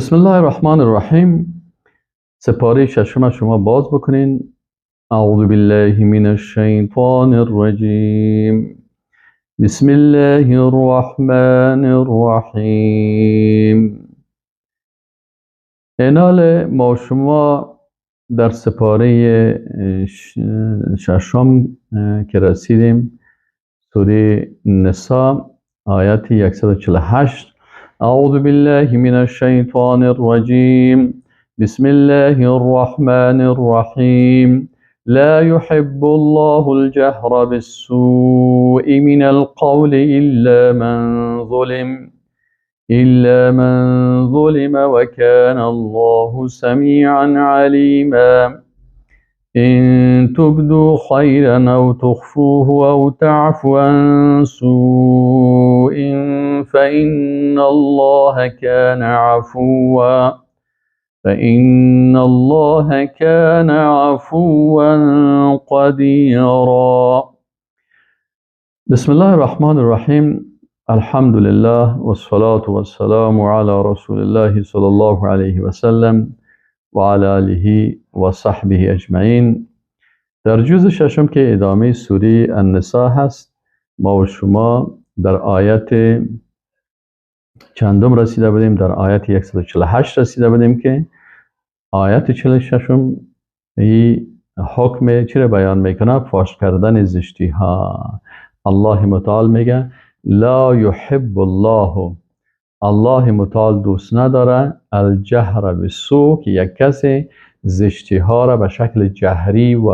بسم الله الرحمن الرحیم. سپاره ششم شما باز بکنین. اعوذ بالله من الشیطان الرجیم. بسم الله الرحمن الرحیم. اینال ما شما در سپاره ششم که رسیدیم، سوره نساء آیت 148. اعوذ بالله من الشیطان الرجیم. بسم الله الرحمن الرحیم. لا يحب الله الجهر بالسوء من القول إلا من ظلم وكان الله سميعا عليما. إن تبدوا خيرا أو تخفوه أو تعفو عن سوء فإن الله كان عفوا قديرا. بسم الله الرحمن الرحیم. الحمد لله والصلاة والسلام على رسول الله صلى الله عليه وسلم وعلى آله و صحبه اجمعین. در جزء ششم که ادامه سوره النساء هست، ما و شما در آیت چندم رسیده بودیم؟ در آیت 148 رسیده بودیم که آیت 46 ای حکم چی را بیان میکنه؟ فاش کردن زشتی ها. الله متعال میگه لا یحب الله، الله متعال دوست نداره الجهر بالسوء، که یک کسی زشتی ها را به شکل جهری و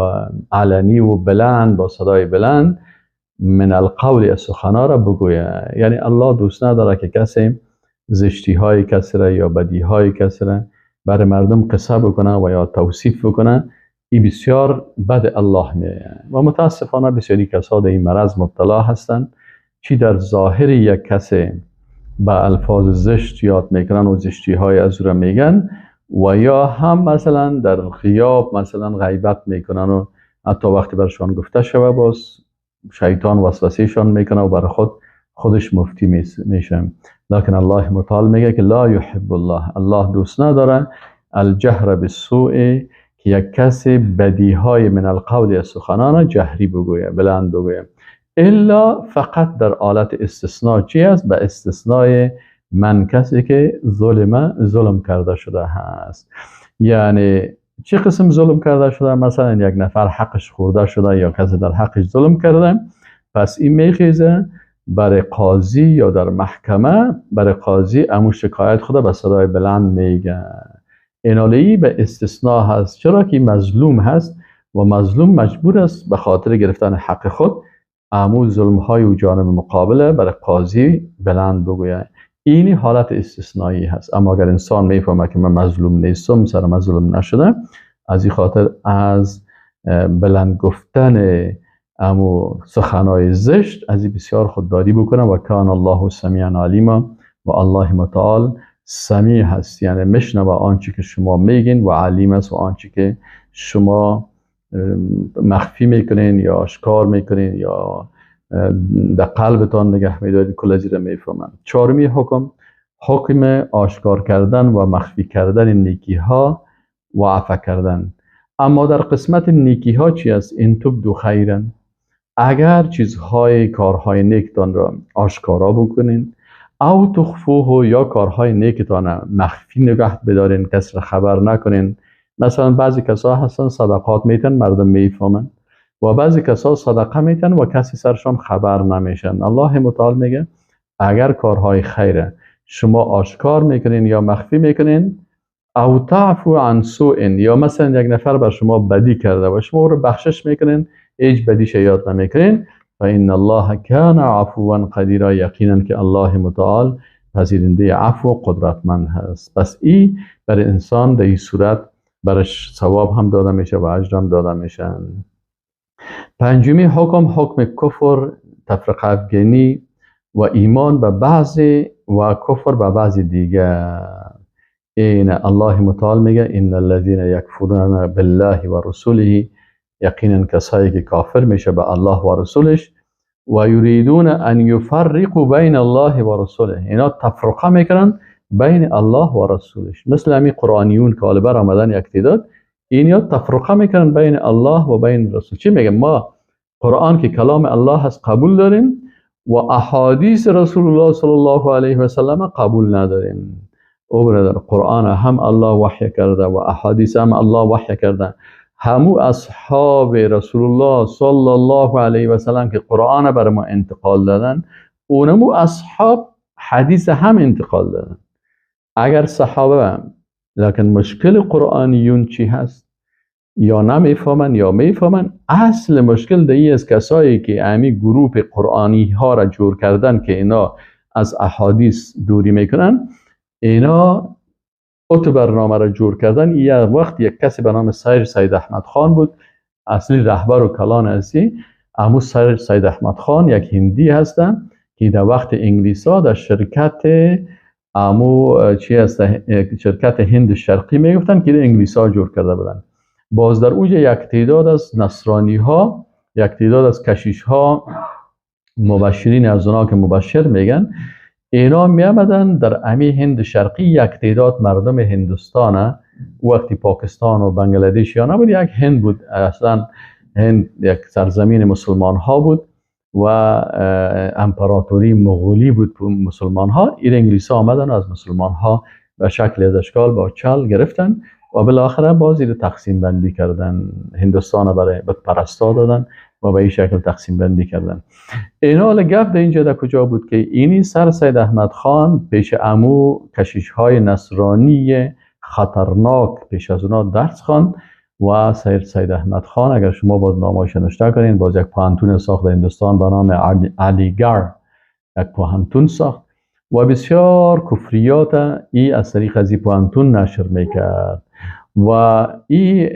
علنی و بلند با صدای بلند من القول از سخنا را بگویه. یعنی الله دوست نداره که کسی زشتی های کسی را یا بدی های کسی را برای مردم قصه بکنه و یا توصیف بکنه. این بسیار بد الله میه و متاسفانه بسیاری کسا در این مرض مبتلا هستند، چی در ظاهر یک کسی با الفاظ زشت یاد میکنن و زشتی های از او را میگن، و یا هم مثلا در غیاب مثلا غیبت میکنن و حتی وقتی برشان گفته شوه باز شیطان وسوسهشان میکنه و برای خودش مفتی میشه. لکن الله متعال میگه که لا یحب الله، الله دوست نداره الجهر بالسوء، که یک کسی بدی های من القول از سخنان جهری بگویه، بلند بگویه، الا فقط در حالت استثناء. چی است؟ به استثنای من کسی که ظلم کرده شده هست. یعنی چه قسم ظلم کرده شده؟ مثلا یک نفر حقش خورده شده یا کسی در حقش ظلم کرده، پس این میخیزه برای قاضی یا در محکمه برای قاضی امو شکایت خود به صدای بلند میگه. اینالی به استثناء هست، چرا که مظلوم هست و مظلوم مجبور است به خاطر گرفتن حق خود امو ظلم های و جانب مقابله برای قاضی بلند بگویه. این حالت استثنایی هست. اما اگر انسان میفهمه که من مظلوم نیستم، سر مظلوم نشده، از این خاطر از بلند گفتن امو سخنای زشت از این بسیار خودداری بکنه. و کان الله سمیعا علیما، و الله متعال سمیع هست، یعنی میشنوه آنچه که شما میگین، و علیم است و آنچه که شما مخفی میکنین یا آشکار میکنین یا در قلبتان نگه میدارید، کل از این میفهمن. چهارمی حکم، حکم آشکار کردن و مخفی کردن نیکی ها و عفو کردن. اما در قسمت نیکی ها چی است؟ ان تبدوا خیرا، اگر چیزهای کارهای نیکتان را آشکارا بکنین، او تخفوه، یا کارهای نیکتان مخفی نگه بدارین، کس را خبر نکنین. مثلا بعضی کسا هستن صدقات میتن، مردم میفهمن، و بعضی کسا صدقه میتن و کسی سرشان خبر نمیشن. الله متعال میگه اگر کارهای خیره شما آشکار میکنین یا مخفی میکنین، او تعفو عن سوء، یا مثلا یک نفر بر شما بدی کرده و شما رو بخشش میکنین، هیچ بدیش یاد نمیکنین، فان الله کان عفوا قدیرا، یقینا که الله متعال پذیرنده عفو و قدرتمند هست. پس این برای انسان در این صورت برش ثواب هم داده میشه و اجر هم داده میشه. پنجمی حکم، حکم کفر، تفرقه افگنی و ایمان به بعضی و کفر به بعضی دیگه. این الله متعال میگه ان الذين یکفرون بالله و رسوله، یقینا کسایی که کافر میشه به الله و رسولش، و یریدون ان یفرقوا بین الله و رسوله، اینا تفرقه میکنن بین الله و رسولش. مثل همین قرآنیون که حالا بر آمدن یک تعداد اینیا تفرقه میکنن بین الله و بین رسول. چی میگه؟ ما قرآن که کلام الله هست قبول داریم و احادیث رسول الله صلی الله علیه و سلم قبول نداریم. او برادر، قرآن هم الله وحی کرده و احادیث هم الله وحی کرده. همو اصحاب رسول الله صلی الله علیه و سلم که قرآن بر ما انتقال دادن، اونمو اصحاب حدیث هم انتقال دادن. اگر صحابه هم، لکن مشکل قرآنیون چی هست؟ یا نمیفهمن یا میفهمن. اصل مشکل در از کسایی که امی گروپ قرآنی ها را جور کردن که اینا از احادیث دوری میکنن، اینا اتو برنامه را جور کردن. یه وقت یک کسی به نام سیر سید احمد خان بود، اصلی رهبر و کلان اسی امو سیر سید احمد خان یک هندی هستن که در وقت انگلیس ها در شرکت امو چی هست، شرکت هند شرقی میگفتن که انگلیس ها جور کرده بودن. باز در اوج یک تعداد از نصرانی ها، یک تعداد از کشیش ها، مبشرین از اونا که مبشر میگن، اینا می آمدن در امی هند شرقی یک تعداد مردم هندوستان، وقتی پاکستان و بنگلادش یا نبود، یک هند بود، اصلا هند یک سرزمین مسلمان ها بود و امپراتوری مغولی بود مسلمان ها. این انگلیس ها آمدن از مسلمان ها به شکل از اشکال با چل گرفتن و بالاخره بازی رو تقسیم بندی کردن. هندوستان برای بت پرستا دادن و به این شکل تقسیم بندی کردن. اینا حالا گپ در اینجا در کجا بود که اینی سر سید احمد خان پیش عمو کشیش های نصرانی خطرناک پیش از اونا درس خواند و سیر سید احمد خان اگر شما باز نامایش نوشته کنین، باز یک پوهنتون ساخت در هندوستان به نام علیگڑھ، یک پوهنتون ساخت و بسیار کفریات ای از طریق از این پوهنتون نشر میکرد و ای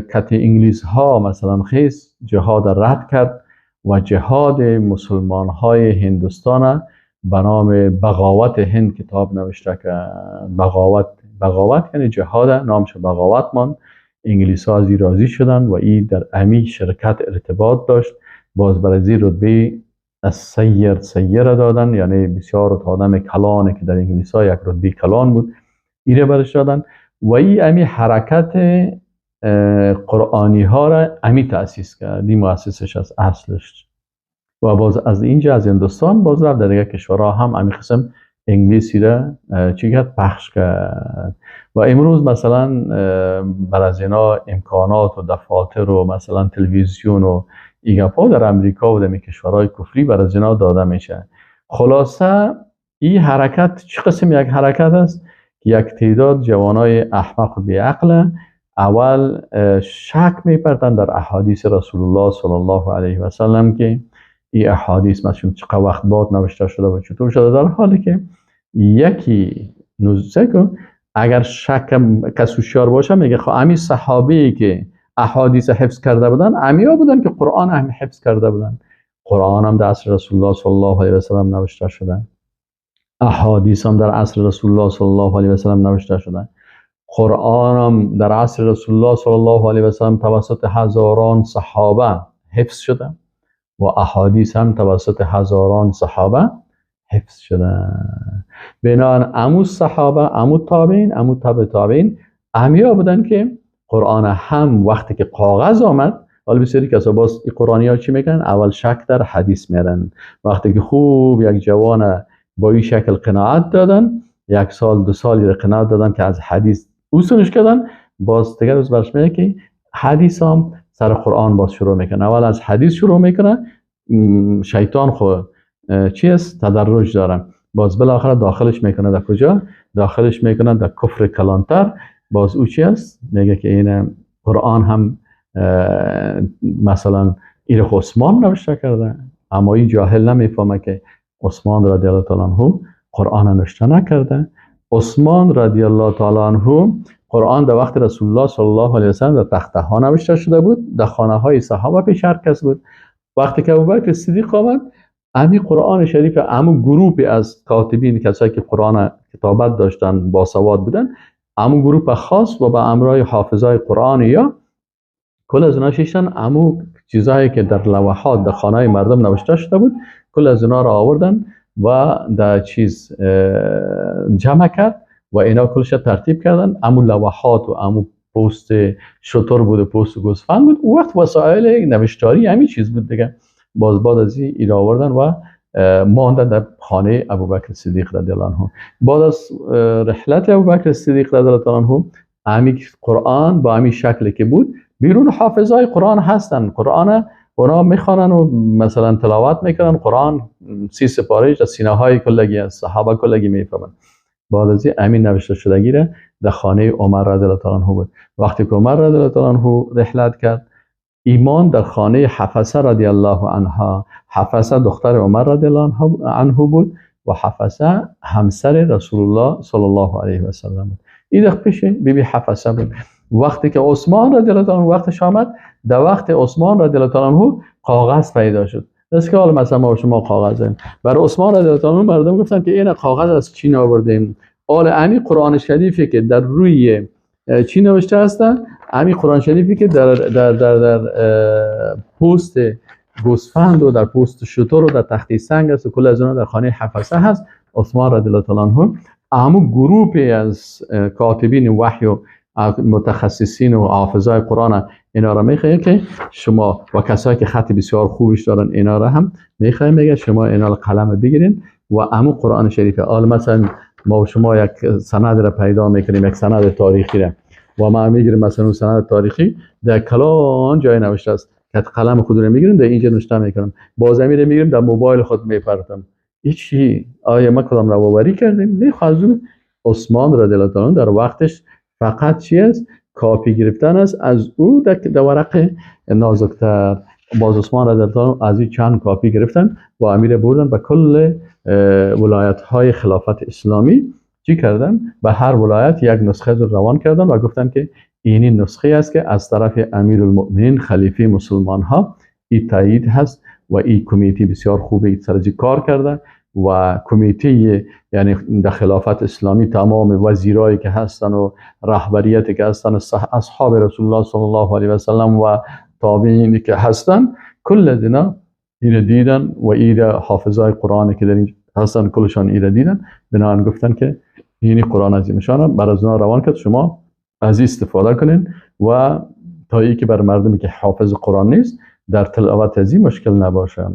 کت انگلیس ها مثلا خیس جهاد رد کرد و جهاد مسلمان های هندوستان به نام بغاوت هند کتاب نوشته کرد. بغاوت، بغاوت یعنی جهاد، نامش بغاوت ماند. انگلیس ها از این راضی شدن و ای در امی شرکت ارتباط داشت. باز برای زیر رتبه از سیر سیر دادن، یعنی بسیار آدم کلانه که در انگلیس ها یک رتبه کلان بود، ایره برش دادن و ای امی حرکت قرآنی ها را امی تأسیس کرد. این مؤسسش از اصلش و باز از اینجا از هندوستان باز رفت در دیگه کشورها هم امی قسم انگلیسی را چی کرد، پخش کرد. و امروز مثلا بر از اینا امکانات و دفاتر و مثلا تلویزیون و ایگپا در امریکا و در کشورهای کفری بر از اینا داده میشه. خلاصه این حرکت چه قسم یک حرکت است؟ یک تعداد جوانای احمق و بیعقل اول شک میپردن در احادیث رسول الله صلی الله علیه و سلم که این احادیث مثلا چقدر وقت بعد نوشته شده و چطور شده، در حالی که یکی نوزه اگر شک کس هوشیار باشه میگه خب امی صحابه‌ای که احادیث حفظ کرده بودن امیا بودن که قرآن هم حفظ کرده بودن، قرآن هم در عصر رسول الله صلی الله علیه و سلم نوشته شده، احادیث هم در عصر رسول الله صلی الله علیه و سلم نوشته شده، قرآن هم در عصر رسول الله صلی الله علیه و سلم توسط هزاران صحابه حفظ شده و احادیث هم توسط هزاران صحابه حفظ شده. بنابراین امو صحابه، امو تابعین، امو تابع تابعین امیا بودن که قرآن هم وقتی که کاغذ آمد، حالا بسیاری کسا باز این قرآنی ها چی میکنن؟ اول شک در حدیث میرن. وقتی که خوب یک جوان با این شکل قناعت دادن، یک سال دو سالی را قناعت دادن که از حدیث اصولش کردن، باز دیگر روز برش میگه که حدیث هم سر قرآن باز شروع میکنه. اول از حدیث شروع میکنه، شیطان خو چی است؟ تدرج داره، باز بالاخره داخلش میکنه در کجا؟ داخلش میکنه در کفر کلانتر. باز او چی است؟ میگه که این قرآن هم مثلا این عثمان نوشته کرده، اما این جاهل نمیفهمه که عثمان رضی الله تعالی عنه قرآن نوشته نکرده. عثمان رضی الله تعالی عنه قرآن در وقت رسول الله صلی الله علیه و سلم در تخته ها نوشته شده بود، در خانه های صحابه پیش هر کس بود. وقتی که ابوبکر صدیق آمد، امی قرآن شریف امو گروپی از کاتبین، کسایی که قرآن کتابت داشتن، باسواد بودن، امو گروپ خاص و به امرای حافظای قرآن یا کل از اونا شیشتن، امو چیزهایی که در لوحات در خانه مردم نوشته شده بود کل از اونا را آوردن و در چیز جمع کرد و اینا کلش ترتیب کردن. امو لوحات و امو پوست شتر بود و پوست گوسفند بود، اون وقت وسایل نوشتاری همین چیز بود دیگه. باز بعد از این آوردن و ماندن در خانه ابوبکر صدیق رضی الله عنه. بعد از رحلت ابوبکر صدیق رضی الله عنه همین قرآن با همین شکلی که بود بیرون، حافظای قرآن هستن، قرآن اونا میخوانن و مثلا تلاوت میکنن، قرآن 30 سپارهش از سینه های کلگی از صحابه کلگی میفهمن. بعد از این امین نوشته شدگی را در خانه عمر رضی الله عنه بود. وقتی که عمر رضی الله عنه رحلت کرد، ایمان در خانه حفصه رضی الله عنها، حفصه دختر عمر رضی الله عنه بود و حفصه همسر رسول الله صلی الله علیه و سلم بود. این دقیقه پیش بیبی حفصه بود. وقتی که عثمان رضی الله عنه وقتش آمد، در وقت عثمان رضی الله عنه کاغذ پیدا شد. مثل که حالا مثلا ما شما کاغذ داریم. برای عثمان رضی الله عنه مردم گفتن که این کاغذ از چین آوردیم. آل امی قرآن شریفی که در روی چی نوشته هستن، امی قرآن شریفی که در در در در پوست گوسفند و در پوست شتر و در تخته سنگ است و کل از اونها در خانه حفصه هست. عثمان رضی الله عنه همون گروپی از کاتبین وحی و متخصصین و حافظای قرآن اینا را میخوایم که شما و کسایی که خط بسیار خوبش دارن اینا را هم میخوایم، میگه شما اینا را قلم بگیرین و امو قرآن شریف. آل مثلا ما و شما یک سند را پیدا میکنیم، یک سند تاریخی را، و ما میگیریم مثلا اون سند تاریخی در کلان جای نوشته است که قلم خود رو میگیریم در اینجا نوشته میکنم، باز امیر میگیریم در موبایل خود میپرتم. هیچی آیا ما کدام روآوری کردیم؟ نه. خواهد عثمان رضی الله عنه در وقتش فقط چی است؟ کاپی گرفتن است از او در ورق نازکتر. باز عثمان رضی الله عنه از این چند کاپی گرفتن و امیر بردن به کل ولایت های خلافت اسلامی. چی کردن؟ به هر ولایت یک نسخه رو روان کردن و گفتن که اینی نسخه است که از طرف امیرالمؤمنین خلیفه مسلمان ها این تایید هست و این کمیته بسیار خوبی سرجی کار کرده و کمیته یعنی در خلافت اسلامی تمام وزیرایی که هستن و رهبریتی که هستن اصحاب رسول الله صلی الله علیه و سلم و تابعینی که هستن کل از اینا اینو دیدن و ایره حافظای قرآن که در اینجا هستن کلشان ایره دیدن، بنابراین گفتن که اینی قرآن عظیمشان بر از اونا روان کرد، شما از این استفاده کنین و تا ای که بر مردمی که حافظ قرآن نیست در تلاوت از این مشکل نباشه.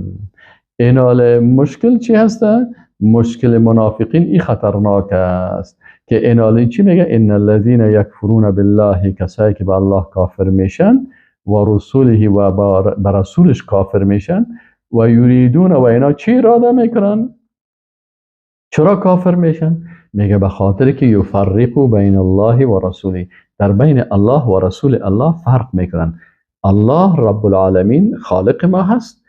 اینال مشکل چی هسته؟ مشکل منافقین ای خطرناک است که اینال چی میگه؟ ان الذين یکفرون بالله، کسایی که به الله کافر میشن و رسوله و به رسولش کافر میشن و یریدون و اینا چی اراده میکنن؟ چرا کافر میشن؟ میگه به خاطر که یفرقوا بین الله و رسوله، در بین الله و رسول الله فرق میکنن. الله رب العالمین خالق ما هست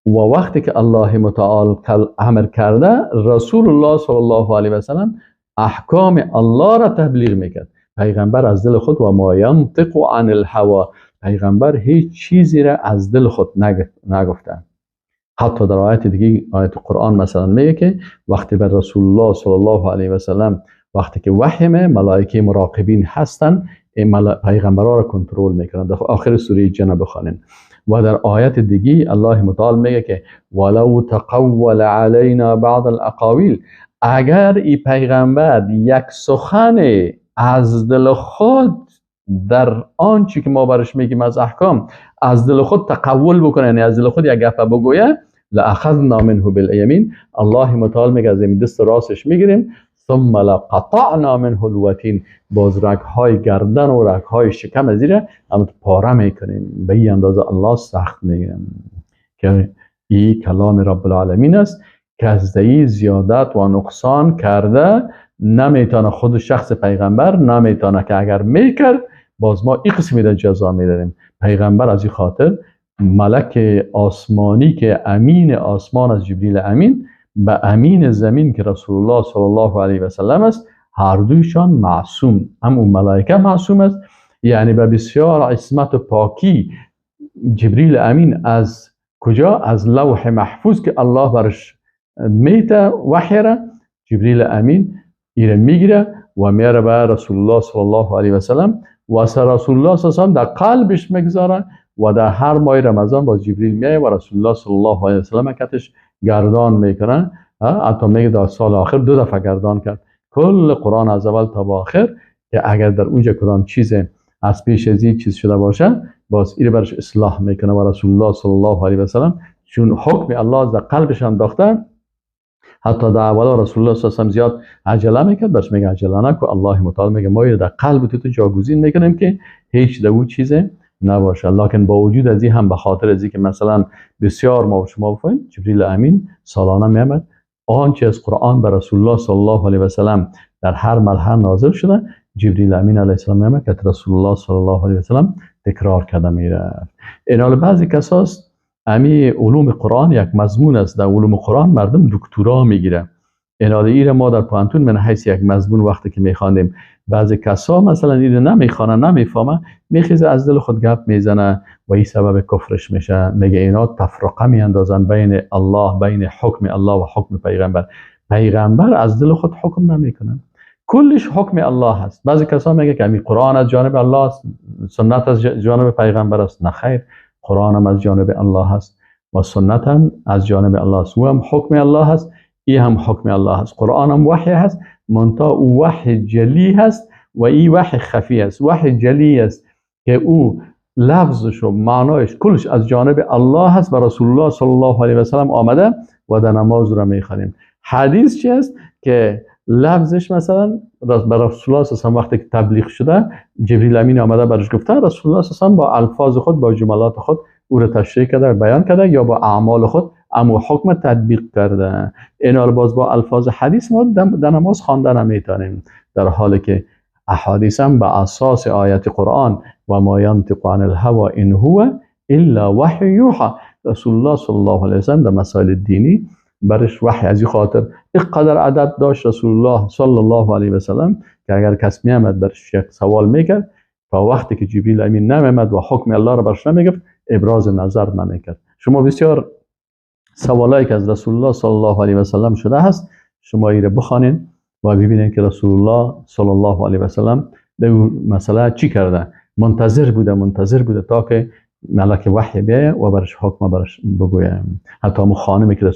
و وقتی که الله متعال امر کرده رسول الله صلی الله علیه و سلم احکام الله را تبلیغ میکرد. پیغمبر از دل خود و ما ینطق عن الهوا، پیغمبر هیچ چیزی را از دل خود نگفته. حتی در آیت دیگه، آیت قرآن مثلا میگه که وقتی بر رسول الله صلی الله علیه و سلم وقتی که وحی ملائکه مراقبین هستن پیغمبرها را کنترل میکنن. در آخر سوره جن بخوانین. و در آیت دیگه الله متعال میگه که ولو تقول علینا بعض الاقاویل، اگر ای پیغمبر یک سخن از دل خود در آنچه که ما برش میگیم از احکام از دل خود تقول بکنه، یعنی از دل خود یک گپ بگویه، لاخذنا منه بالیمین، الله متعال میگه از این دست راستش میگیریم، ثم لقطعنا منه الوتین، باز رگهای گردن و رگهای شکم زیره هم پاره میکنیم. به این اندازه الله سخت میگیریم که این کلام رب العالمین است که از دی زیادت و نقصان کرده نمیتونه، خود شخص پیغمبر نمیتونه که اگر میکرد باز ما این قسمی را جزا میدادیم. پیغمبر از این خاطر ملک آسمانی که امین آسمان از جبریل امین به امین زمین که رسول الله صلی الله علیه و سلم است، هر دویشان معصوم، هم اون ملائکه معصوم است، یعنی به بسیار عصمت و پاکی جبریل امین از کجا؟ از لوح محفوظ که الله برش میته وحی را، جبریل امین ایره میگیره و میاره به رسول الله صلی الله علیه و سلم و سر رسول الله صلی الله علیه و سلم در قلبش میگذاره و در هر ماه رمضان با جبریل میایه و رسول الله صلی الله علیه و سلم کتش گردان میکنه حتی میگه در سال آخر 2 دفعه گردان کرد کل قرآن از اول تا به آخر، که اگر در اونجا کدام چیز از پیش از این چیز شده باشه باز این برش اصلاح میکنه. و رسول الله صلی الله علیه و سلم چون حکم الله در قلبش انداخته، حتی در اولا رسول الله صلی الله علیه و سلم زیاد عجله میکرد، برش میگه عجله نکو، الله متعال میگه ما در قلب تو جاگزین میکنیم که هیچ در او چیز نباشه. لکن با وجود از این هم به خاطر از که مثلا بسیار ما و شما بفهمیم، جبریل امین سالانه میامد آنچه از قرآن بر رسول الله صلی الله علیه و سلم در هر مرحله نازل شده، جبریل امین علیه السلام میامد که رسول الله صلی الله علیه و سلم تکرار کرده میرفت. این بعضی کساست امی علوم قرآن یک مضمون است، در علوم قرآن مردم دکترا میگیره. این ایره ما در پوهنتون من حیث یک مضمون وقتی که میخواندیم، بعضی کسا مثلا ایره نمیخوانه نمیفهمه، میخیزه از دل خود گپ میزنه و این سبب کفرش میشه. میگه اینا تفرقه میاندازن بین الله، بین حکم الله و حکم پیغمبر. پیغمبر از دل خود حکم نمیکنه، کلش حکم الله هست. بعضی کسا میگه که امی قرآن از جانب الله است، سنت از جانب پیغمبر است. نه خیر، قرآن هم از جانب الله هست و سنت هم از جانب الله است، او هم حکم الله هست، ای هم حکم الله هست. قرآن هم وحی هست، منتها او وحی جلی هست و ای وحی خفی است. وحی جلی است که او لفظش و معنایش کلش از جانب الله هست و رسول الله صلی الله علیه و سلم آمده و در نماز را میخوانیم. حدیث چی است که لفظش مثلا بر رسول الله صلی الله علیه و سلم وقتی که تبلیغ شده، جبریل امین آمده برش گفته، رسول الله صلی الله علیه و سلم با الفاظ خود، با جملات خود او را تشریح کرده، بیان کرده، یا با اعمال خود اما حکم تطبیق کرده. اینا باز با الفاظ حدیث ما در نماز خوانده نمیتونیم، در حالی که احادیث هم به اساس آیت قرآن و ما ینطق عن الهوى ان هو الا وحی یوحى، رسول الله صلی الله علیه و سلم در مسائل دینی برش وحی. از این خاطر اینقدر عدد داشت رسول الله صلی الله علیه و سلم که اگر کس میامد برش یک سوال میکرد، تا وقتی که جبریل امین نمیامد و حکم الله را برش نمیگفت ابراز نظر نمیکرد. شما بسیار سوالایی که از رسول الله صلی الله علیه و سلم شده هست، شما ایره بخوانین و ببینین که رسول الله صلی الله علیه و سلم در مسئله چی کرده. منتظر بوده، منتظر بوده تا که ملک وحی بیایه و برش حکم برش بگویه. حتی همون خانمی که در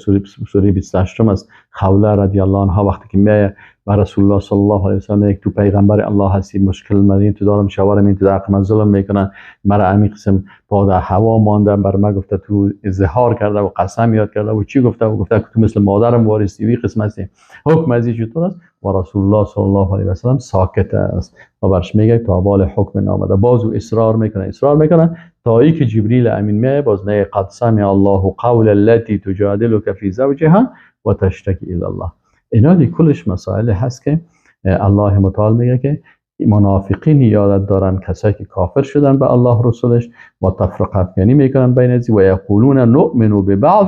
سوره 28 است، خوله رضی الله عنها، وقتی که میایه و رسول الله صلی الله علیه و سلم یک تو پیغمبر الله هستی، مشکل من تو دارم، شوهرم این تو در حق من ظلم میکنه، مرا امی قسم پا در هوا ماندم، بر ما گفته تو اظهار کرده و قسم یاد کرده و چی گفته و گفته که تو مثل مادرم وارثی وی قسم هستی، حکم از چطور است؟ و رسول الله صلی الله علیه و سلم ساکت است و برش میگه تا بال حکم نامده. باز او اصرار میکنه، اصرار میکنه تا ای که جبریل امین میه باز نه قد سمع الله قول التي تجادلك في زوجها و تشتکی الی الله. اینا دی کلش مسائل هست که الله متعال میگه که منافقین یادت دارن، کسایی که کافر شدن به الله رسولش و تفرقه افکنی میکنن بین ازی و یقولون نؤمن ببعض،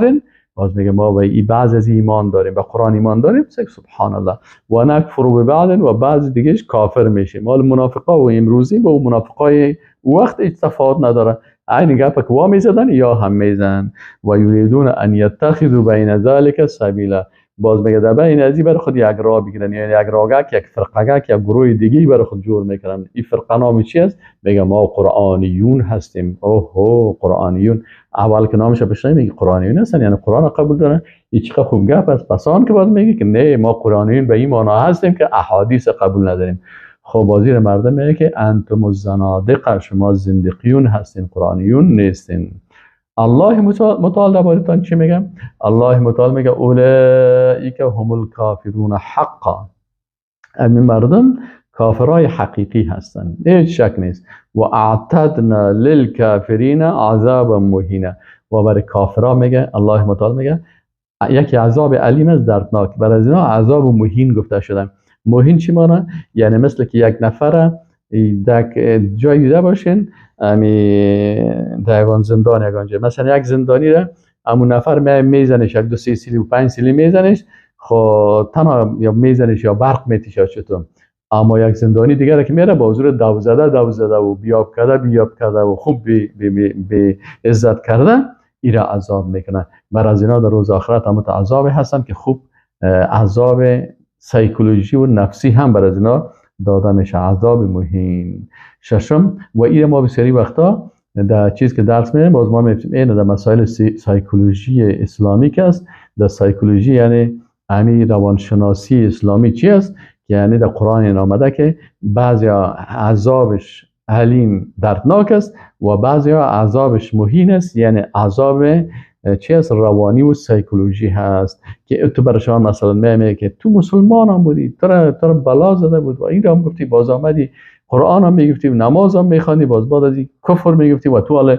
باز میگه ما به این بعض از ایمان داریم، به قرآن ایمان داریم، سبحان الله، و نکفر ببعض و بعض دیگهش کافر میشه. مال منافقا و امروزی با منافقای وقت هیچ تفاوت نداره، عین گپ که وا میزدن یا هم میزن. و یریدون ان یتخذوا بین ذلک سبیلا، باز میگه در بین ازی برای خود یک راه بگیرن، یعنی یک راگک، یک فرقگک، یک گروه دیگه برای خود جور میکنن. این فرقه نام چی است؟ میگه ما قرآنیون هستیم. اوه قرآنیون، اول که نامش بشنوی میگه قرآنیون هستن، یعنی قرآن قبول دارن. این چقدر خوب گپ است. پس آن که باز میگه که نه ما قرآنیون به این معنا هستیم که احادیث قبول نداریم. خب بازی مردم میگه که انتم الزنادقه، شما زندقیون هستین، قرآنیون نیستین. الله متعال دربارتان چی میگه؟ الله متعال میگه اولئک هم الکافرون حقا، همین مردم کافرای حقیقی هستند، هیچ شک نیست. و اعتدنا للکافرین عذابا مهینا، و برای کافرا میگه الله متعال میگه یکی عذاب علیم است، دردناک. برای از اینا عذاب مهین گفته شده. مهین چی معنی؟ یعنی مثل که یک نفر در جای دیده باشین، امی در یگان زندان یگان جای، مثلا یک زندانی را امون نفر میزنش، یک دو سه سیلی و 5 سیلی میزنش، خب تنها یا میزنش یا برق میتیشه یا چطور. اما یک زندانی دیگر که میره با حضور دو زده دو زده و بیاب کرده بیاب کرده و خوب بی عزت کرده، ایرا عذاب میکنه. بر از اینا در روز آخرت هم عذاب هستن که خوب عذاب سایکولوژی و نفسی هم بر از اینا داده میشه، عذاب مهین. ششم، و این ما بسیاری وقتا در چیز که درس میدیم باز ما میفهمیم این در مسائل سایکولوژی اسلامی که است، در سایکولوژی یعنی امی روانشناسی اسلامی چی است؟ یعنی در قرآن آمده که بعضی عذابش علیم دردناک است و بعضی عذابش مهین است، یعنی عذاب چی است؟ روانی و سایکولوژی هست که تو برشان مثلا میگه که تو مسلمان هم بودی، تو را بلا زده بود و این را هم گفتی، باز آمدی قرآن هم میگفتی و نماز هم میخوانی، باز بعد از این کفر میگفتی و تو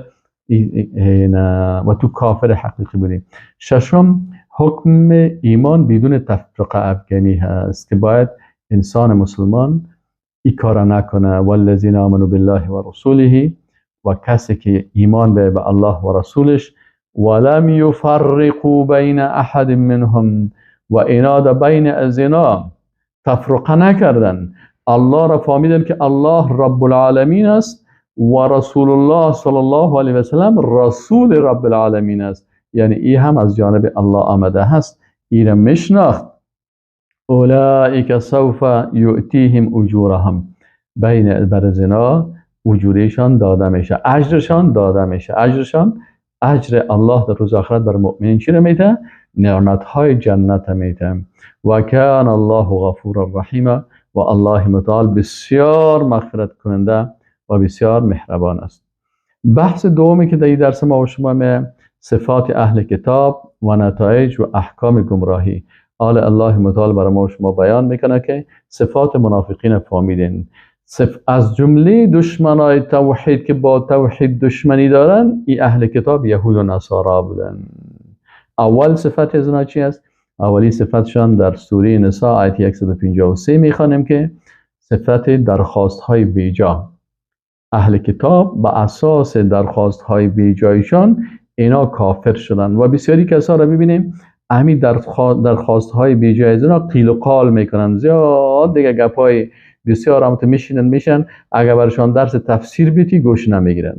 و تو کافر حقیقی بودی. ششم، حکم ایمان بدون تفرقه افغانی هست که باید انسان مسلمان این کار نکنه. والذین آمنوا بالله و رسوله، و کسی که ایمان به الله و رسولش، ولم یفرقوا بین احد منهم، و اینا در بین از اینا تفرقه نکردن. الله را فهمیدن که الله رب العالمین است و رسول الله صلی الله علیه و سلم رسول رب العالمین است، یعنی ای هم از جانب الله آمده هست، ای را میشناخت. اولئک سوف یؤتیهم اجورهم، بین برزنا اجورشان داده میشه، اجرشان داده میشه، اجرشان اجر الله در روز آخرت بر مؤمنین چی را میده؟ نعمتهای جنت میده. و کان الله غفورا رحیما، و الله متعال بسیار مغفرت کننده و بسیار مهربان است. بحث دومی که در این درس ما و شما می صفات اهل کتاب و نتایج و احکام گمراهی. آل الله متعال برای ما و شما بیان میکنه که صفات منافقین فهمیدین. از جمله دشمنای توحید که با توحید دشمنی دارن، این اهل کتاب یهود و نصارا بودن. اول صفت از اینا چی است؟ اولی صفتشان در سوره نساء آیت 153 میخوانیم که صفت درخواست های بیجا. اهل کتاب به اساس درخواست های بیجایشان اینا کافر شدن و بسیاری کسا را ببینیم همین درخواست های بیجای از اینا قیل و قال میکنن، زیاد دیگه گپ های بسیار هم تو میشینن میشن. اگر برشان درس تفسیر بیتی گوش نمیگیرن،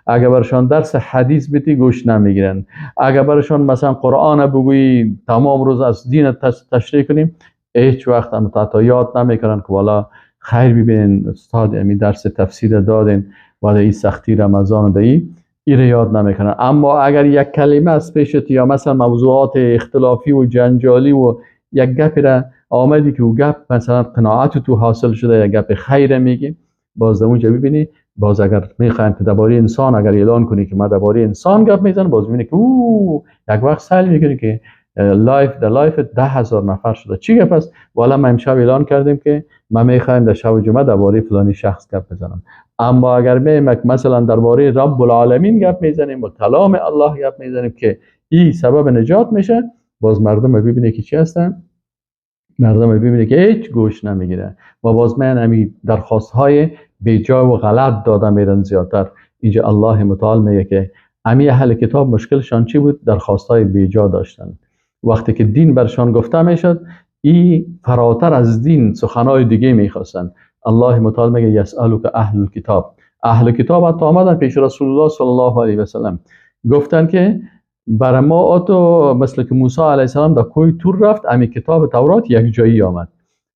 اگر برشان درس حدیث بیتی گوش نمیگیرن، اگر برشان مثلا قرآن بگویی تمام روز از دین تشریح کنیم هیچ وقت هم تا یاد نمیکنن که والا خیر ببینین استاد امی درس تفسیر دادین و این سختی رمضان دایی این یاد نمیکنن. اما اگر یک کلمه از پیشت یا مثلا موضوعات اختلافی و جنجالی و یک گپی را آمدی که او گپ مثلا قناعت تو حاصل شده، یک گپ خیر میگی، باز در اونجا ببینی، باز اگر میخوایم که درباره انسان اگر اعلان کنی که ما درباره انسان گپ میزنم، باز ببینی که او یک وقت سعی میکنی که live در live 10,000 نفر شده، چی گپ است؟ والا ما امشب اعلان کردیم که ما میخوایم در شب جمعه درباره فلانی شخص گپ بزنم. اما اگر میایم مثلا درباره رب العالمین گپ میزنیم و کلام الله گپ میزنیم که این سبب نجات میشه، باز مردم ببینه که چی هستن، مردم ببینه که هیچ گوش نمیگیره و باز من همی درخواست های بیجا و غلط داده میرن زیادتر. اینجا الله متعال میگه که امی اهل کتاب مشکلشان چی بود؟ درخواست های بیجا داشتن. وقتی که دین برشان گفته میشد ای فراتر از دین سخنهای دیگه میخواستن. الله متعال میگه یسألک اهل الکتاب، اهل کتاب حتی آمدن پیش رسول الله صلی الله علیه و سلم گفتن که بر ما آتو مثل که موسی علیه السلام در کوه تور رفت امی کتاب تورات یک جایی آمد،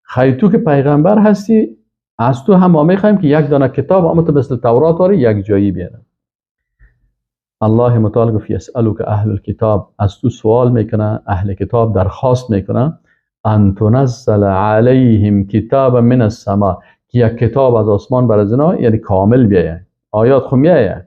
خیلی تو که پیغمبر هستی از تو هم ما میخوایم که یک دانه کتاب اما تو مثل تورات داری یک جایی بیاره. الله متعال گفت یسألک اهل الکتاب، از تو سوال میکنه اهل کتاب، درخواست میکنه ان تنزل علیهم کتاب من السما، که یک کتاب از آسمان بر از اینا یعنی کامل بیایه، آیات خو میایه،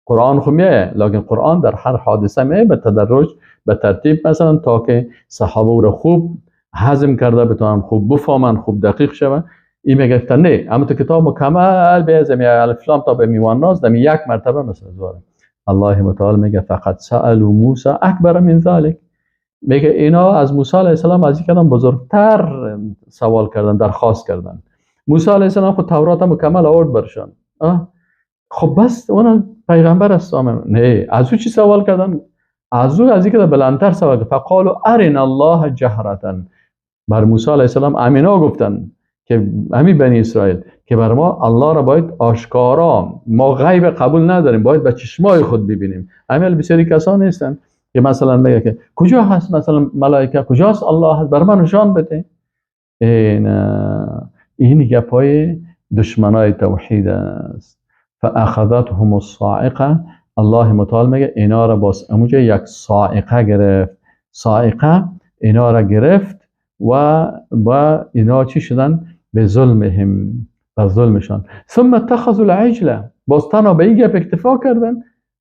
قرآن خو میایه، لکن قرآن در هر حادثه میایه به تدرج به ترتیب، مثلا تا که صحابه او را خوب هضم کرده بتونن خوب بفهمن خوب دقیق شوه. این میگه نه اما تو کتاب مکمل به از الف لام تا به میوان ناز دمی یک مرتبه مثلا زواره. الله متعال میگه فقط سألوا موسی اکبر من ذلک، میگه اینا از موسی علیه السلام از این کلام بزرگتر سوال کردن، درخواست کردن. موسی علیه السلام خود تورات مکمل آورد برشان، خب بس اون پیغمبر است. نه از او چی سوال کردن؟ از او از این که بلندتر سوال کردن. فقالوا ارنا الله جهرة، بر موسی علیه السلام امینا گفتن که امی بنی اسرائیل که بر ما الله را باید آشکارا، ما غیب قبول نداریم، باید به چشمای خود ببینیم. امیل بسیاری کسان نیستن که مثلا میگه که کجا هست مثلا ملائکه، کجاست الله هست، بر من نشان بده. این گپای دشمنای توحید است. فاخذتهم الصاعقه، الله متعال میگه اینا را باز اموجه یک صاعقه گرفت، صاعقه اینا را گرفت و با اینا چی شدن؟ به ظلمهم، به ظلمشان. ثم اتخذوا العجله، باز تنها به این گپ اکتفا کردن؟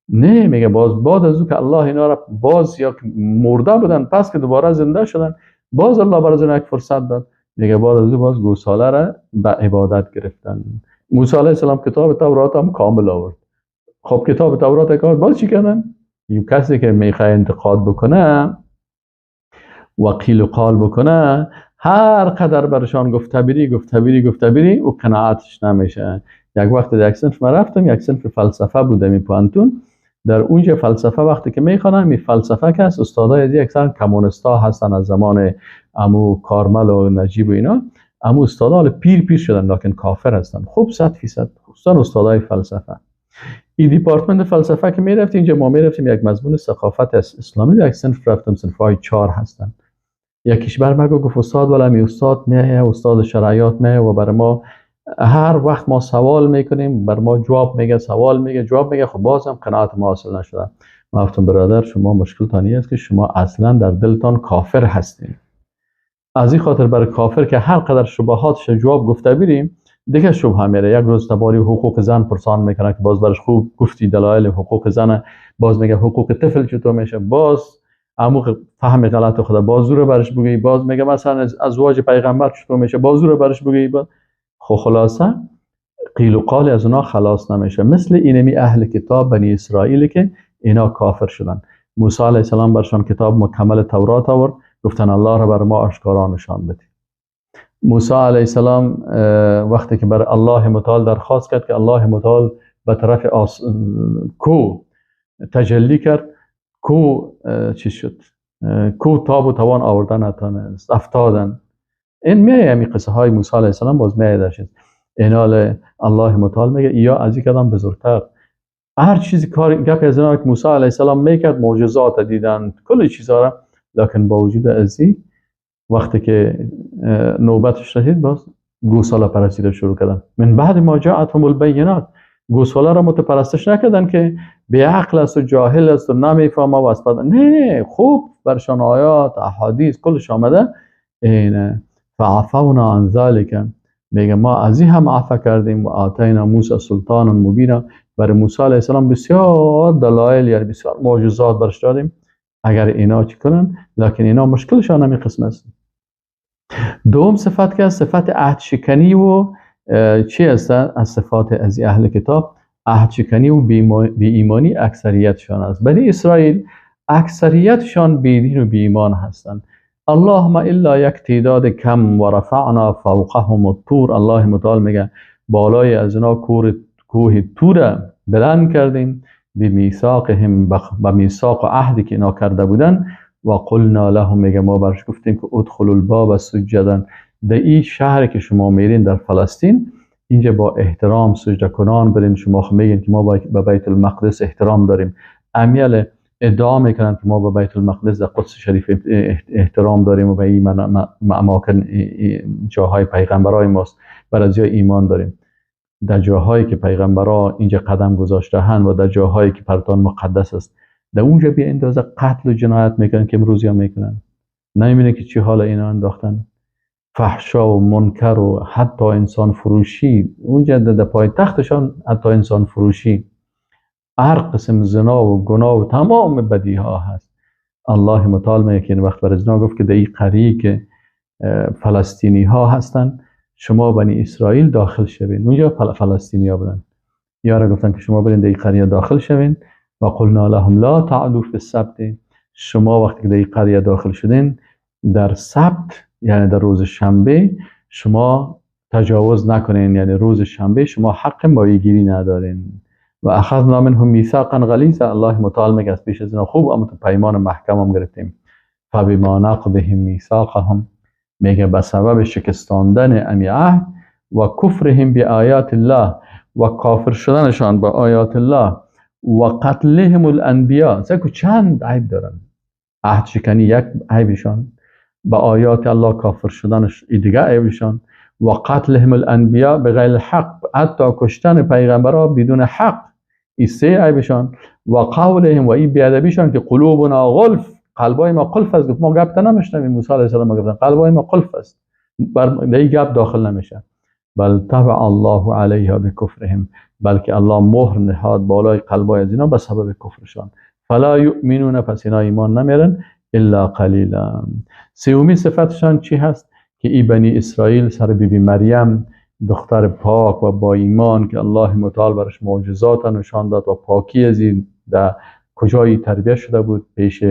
نه، میگه باز بعد از او که الله اینا را باز یا مرده بودن پس که دوباره زنده شدن، باز الله برای اینا یک فرصت داد. میگه بعد از او باز گوساله را به عبادت گرفتن. موسی علیه السلام کتاب تورات هم کامل آورد. خب کتاب تورات که باز چی کردن؟ یه کسی که میخواد انتقاد بکنه و قیل و قال بکنه، هر قدر برشان گفته بری گفته بری گفته بری و قناعتش نمیشه. یک وقت در یک صنف من رفتم، یک صنف فلسفه بودم این پوانتون. در اونجا فلسفه وقتی که میخوانم، این فلسفه که هست استادای از اکثر کمونستا هستن از زمان امو کارمل و نجیب و اینا، امو استادا حالا پیر پیر شدن لکن کافر هستن، خوب 100% خصوصا استادای فلسفه. این دیپارتمنت فلسفه که میرفتیم، اینجا ما میرفتیم یک مضمون ثقافت اسلامی، در یک صنف رفتم، صنف های 4 هستن. یکیش بر ما گفت استاد ولی می استاد میه، استاد شرعیات میه و بر ما هر وقت ما سوال میکنیم بر ما جواب میگه، سوال میگه جواب میگه، خب بازم قناعت ما حاصل نشده. ما گفتم برادر شما مشکلتان این است که شما اصلا در دلتان کافر هستین. از این خاطر برای کافر که هر قدر شبهاتش جواب گفته بریم دیگه شبهه میره. یک روز تباری حقوق زن پرسان میکنه که باز برش خوب گفتی دلایل حقوق زن، باز میگه حقوق طفل چطور میشه، باز عمو فهم غلط خدا باز رو برش بگی، باز میگه مثلا ازواج پیغمبر چطور میشه، باز رو برش بگی. خب خلاصه قیل و قال از اونا خلاص نمیشه. مثل اینمی اهل کتاب بنی اسرائیل که اینا کافر شدن. موسی علیه السلام برشان کتاب مکمل تورات آورد، گفتن الله را بر ما آشکارا نشان بده. موسی علیه السلام وقتی که بر الله متعال درخواست کرد که الله متعال به طرف کو تجلی کرد، کو چی شد؟ کو تاب و توان آوردن نتانست، افتادن. این میایه همی قصه های موسی علیه السلام باز میایه در چیز. اینال الله متعال میگه یا از این کدام بزرگتر. هر چیزی کار گپی از اینا که موسی علیه السلام میکرد، معجزات دیدن، کل چیزا را، لکن با وجود ازی وقتی که نوبتش رسید باز گوساله پرستی را شروع کردن. من بعد ما جاءتهم البینات، گوساله را متپرستش نکردن که بی عقل است و جاهل است و نمیفهمه و از نه، خوب برشان آیات احادیث کلش آمده. اینه فعفونا عن ذلک، میگه ما از این هم عفو کردیم و آتینا موسی سلطان مبینا. برای موسی علیه السلام بسیار دلایل، یعنی بسیار معجزات برش دادیم اگر اینا چی کنن، لکن اینا مشکلشان همین قسم است. دوم صفت که صفت عهد شکنی و چی است؟ از صفات از اهل کتاب عهد شکنی و بی ایمانی اکثریتشان است. بنی اسرائیل اکثریتشان بی دین و بی ایمان هستند. اللهم الا یک تعداد کم و رفعنا فوقهم الطور. الله متعال میگه بالای از اینا کوه تور بلند کردیم به میثاقهم، به میثاق و عهدی که اینا کرده بودن. و قلنا لهم، میگه ما برش گفتیم که ادخلوا الباب سجدا، در این شهر که شما میرین در فلسطین اینجا با احترام سجده کنان برین. شما میگین که ما به بیت المقدس احترام داریم، امیال ادعا میکنن که ما به بیت المقدس در قدس شریف احترام داریم و به این اماکن جاهای پیغمبرای ماست، بر از ایمان داریم. در جاهایی که پیغمبرا اینجا قدم گذاشته‌اند و در جاهایی که پرتان مقدس است، در اونجا بی اندازه قتل و جنایت میکنن که امروز یا میکنن. نمیبینه که چی حال اینا انداختن، فحشا و منکر و حتی انسان فروشی اونجا در پایتختشان، حتی انسان فروشی، هر قسم زنا و گناه و تمام بدی ها هست. الله متعال میگه که این وقت بر زنا گفت که در این قریه که فلسطینی ها هستن شما بنی اسرائیل داخل شوین. اونجا فلسطینی ها بودن، یارا گفتن که شما برین در این قریه داخل شوین. و قلنا لهم لا تعدوا فی السبت، شما وقتی که در این قریه داخل شدین در سبت، یعنی در روز شنبه شما تجاوز نکنین، یعنی روز شنبه شما حق ماهیگیری ندارین. و اخذنا منهم میثاقا غلیظا، الله متعال میگه از پیش از اینا خوب اما پیمان محکم هم گرفتیم. فبما نقضهم میثاقهم، میگه به سبب شکستاندن امی عهد و کفرهم بآیات الله و کافر شدنشان به آیات الله و قتلهم الانبیاء. سکو چند عیب دارن، عهد شکنی یک عیبشان، به آیات الله کافر شدنش دیگه عیبشان، و قتلهم الانبیاء بغیر الحق، حتی کشتن پیغمبرها بدون حق، این سه عیبشان، و قولهم و این بیادبیشان که قلوبنا غلف، قلبای ما قلف است. گفت ما گپ نمیشنویم. موسی علیه السلام گفتن قلبای ما قلف است، بر این گپ داخل نمیشه. بل طبع الله علیها بکفرهم، بلکه الله مهر نهاد بالای قلبای از اینا به سبب کفرشان. فلا یؤمنون، پس اینا ایمان نمیرن الا قلیلا. سومی صفتشان چی هست؟ که ای بنی اسرائیل سر بی بی مریم دختر پاک و با ایمان که الله متعال برش معجزات نشان داد و پاکی از این در کجایی تربیت شده بود، پیش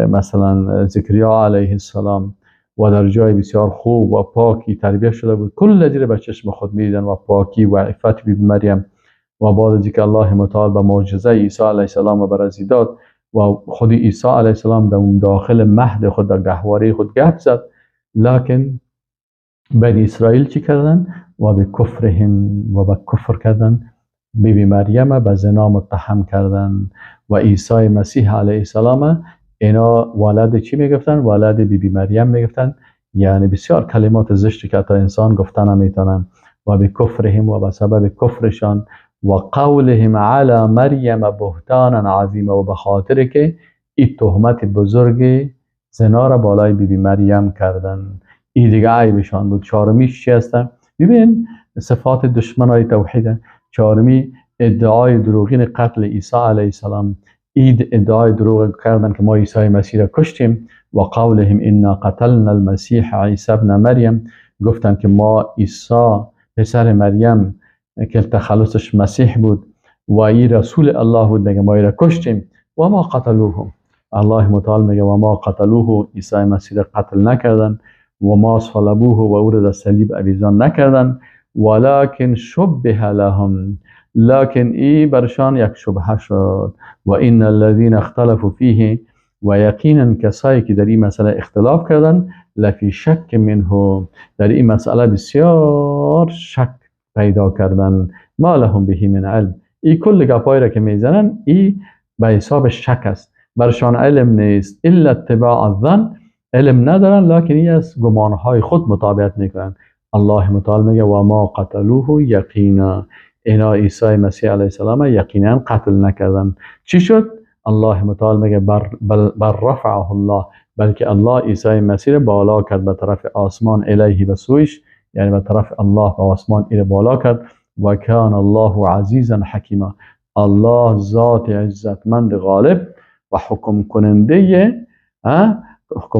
مثلا زکریا علیه السلام، و در جای بسیار خوب و پاکی تربیت شده بود، کل زیر به چشم خود می‌دیدن و پاکی و عفت بی بی مریم. و بعد از اینکه الله متعال به معجزه عیسی علیه السلام بر از داد و خود عیسی علیه السلام در داخل مهد خود در گهواره خود گپ زد، لکن بنی اسرائیل چی کردن؟ و به کفرهم و به کفر کردن، بی بی مریم به زنا متهم کردن و عیسی مسیح علیه السلام اینا ولد چی میگفتن؟ ولد بی بی مریم میگفتن. یعنی بسیار کلمات زشتی که حتی انسان گفتن نمیتونن. و به کفرهم و به سبب کفرشان و قولهم علی مریم بهتانا عظیما، و به خاطر که این تهمت بزرگ زنا را بالای بی بی مریم کردن، این دیگه عیبشان بود. چهارمیش چی هستن؟ ببین صفات دشمنای توحید. چهارمی ادعای دروغین قتل عیسی علیه السلام. اید ادعای دروغ کردن که ما عیسی مسیح را کشتیم. و قولهم انا قتلنا المسیح عیسی ابن مریم، گفتن که ما عیسی پسر مریم که تخلصش مسیح بود و ای رسول الله بود، میگه ما ای را کشتیم. و ما قتلوه، الله متعال میگه و ما قتلوه، عیسی مسیح را قتل نکردن، و ما صلبوه، و او را در صلیب آویزان نکردن، ولکن شبه لهم، لکن ای برشان یک شبهه شد. و ان الذين اختلفوا فیه، و یقینا کسایی که در این مسئله اختلاف کردن، لفی شک منه، در این مسئله بسیار شک پیدا کردن. ما لهم به من علم، ای کل گپایی را که میزنن ای به حساب شک است، برشان علم نیست. الا اتباع الظن، علم ندارن، لکن ای از گمانهای خود مطابقت میکنن. الله متعال میگه و ما قتلوه یقینا، اینا عیسی مسیح علیه السلام یقینا قتل نکردن. چی شد؟ الله متعال میگه بر رفعه الله، بلکه الله عیسی مسیح بالا کرد به طرف آسمان، الیه به سویش، یعنی به طرف الله به آسمان ایره بالا کرد. و کان الله عزیزا حکیما، الله ذات عزتمند غالب و حکم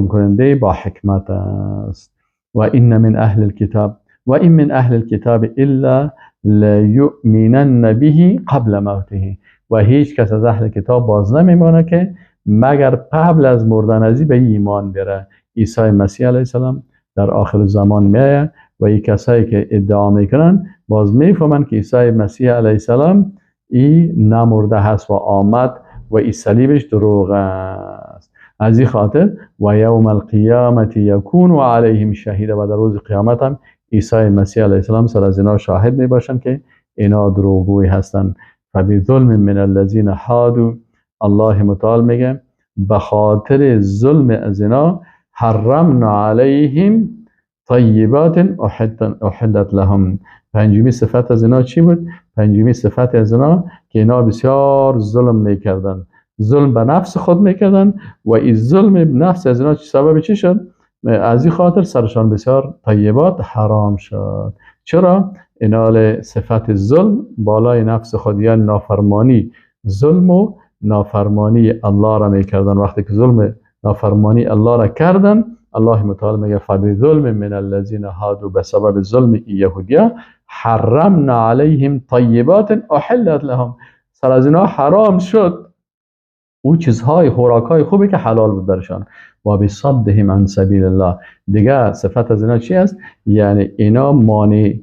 کننده با حکمت است. و این من اهل الكتاب و این من اهل الكتاب الا لیؤمنن به قبل موته، و هیچ کس از اهل کتاب باز نمیمانه که مگر قبل از مردن ازی به ایمان بره. عیسی مسیح علیه السلام در آخر زمان میایه و این کسایی که ادعا میکنن باز میفهمن که عیسی مسیح علیه السلام ای نمرده هست و آمد و ای صلیبش دروغ است. از این خاطر و یوم القیامت یکون علیهم شهیدا، و در روز قیامت هم عیسی مسیح علیه السلام سر از اینا شاهد میباشن که اینا دروغگوی هستند. فبظلم من الذین هادوا، الله متعال میگه به خاطر ظلم از اینا حرمنا علیهم طیبات احلت لهم. پنجمی صفت از اینا چی بود؟ پنجمی صفت از اینا که اینا بسیار ظلم میکردن، ظلم به نفس خود میکردن و این ظلم به نفس از اینا سبب چی شد؟ از این خاطر سرشان بسیار طیبات حرام شد. چرا؟ اینا صفت ظلم بالای نفس خود، یعنی نافرمانی، ظلم و نافرمانی الله را میکردن. وقتی که ظلم نافرمانی الله را کردن، الله متعال میگه فبظلم من الذین هادوا، به سبب ظلم یهودیا حرمنا علیهم طیبات احلت لهم، سر از اینا حرام شد او چیزهای خوراکهای خوبی که حلال بود برشان. و بصدهم عن سبیل الله، دیگه صفت از اینا چی است؟ یعنی اینا مانع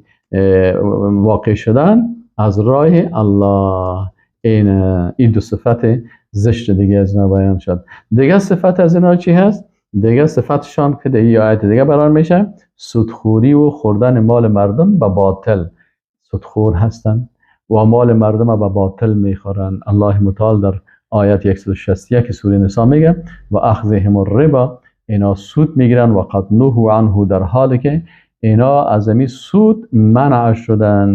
واقع شدن از راه الله. این دو صفت زشت دیگه از اینا بیان شد. دیگه صفت از اینا چی هست؟ دیگه صفتشان که در این آیت دیگه بیان میشه، سودخوری و خوردن مال مردم به باطل. سودخور هستن و مال مردم به باطل میخورن. الله متعال در آیت 161 سوره نساء میگه و اخذهم الربا، اینا سود میگیرن و قد نهوا عنه، در حالی که اینا از این سود منع شدن.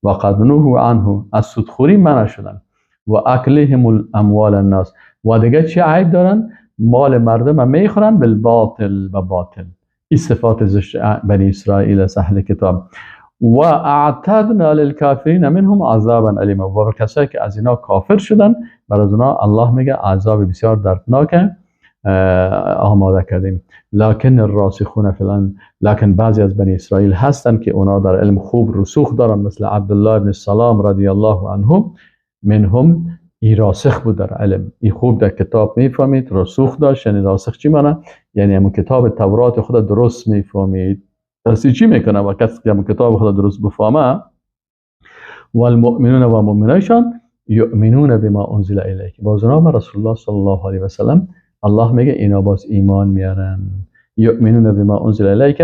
و قد نهوا عنه، از سودخوری منع شدن. و اکلهم الاموال الناس، و دیگه چی عیب دارن؟ مال مردم میخورن بالباطل و باطل. این صفات زشت بنی اسرائیل است، اهل کتاب. و اعتدنا للکافرین منهم عذابا الیما، و کسایی که از اینا کافر شدن بر از اونا الله میگه عذاب بسیار دردناک آماده کردیم. لکن الراسخون فلان، لکن بعضی از بنی اسرائیل هستن که اونا در علم خوب رسوخ دارن، مثل عبدالله بن سلام رضی الله عنه منهم، ای راسخ بود در علم، ای خوب در کتاب میفهمید، رسوخ داشت. یعنی راسخ چی معنی؟ یعنی همون کتاب تورات خود درست میفهمید. پس چی میکنه و کسی که همون کتاب خود درست بفهمه؟ والمؤمنون و مؤمنایشان یؤمنون بما انزل الیک، باز اونا رسول الله صلی الله علیه و سلم الله میگه اینا باز ایمان میارن. یؤمنون بما انزل الیک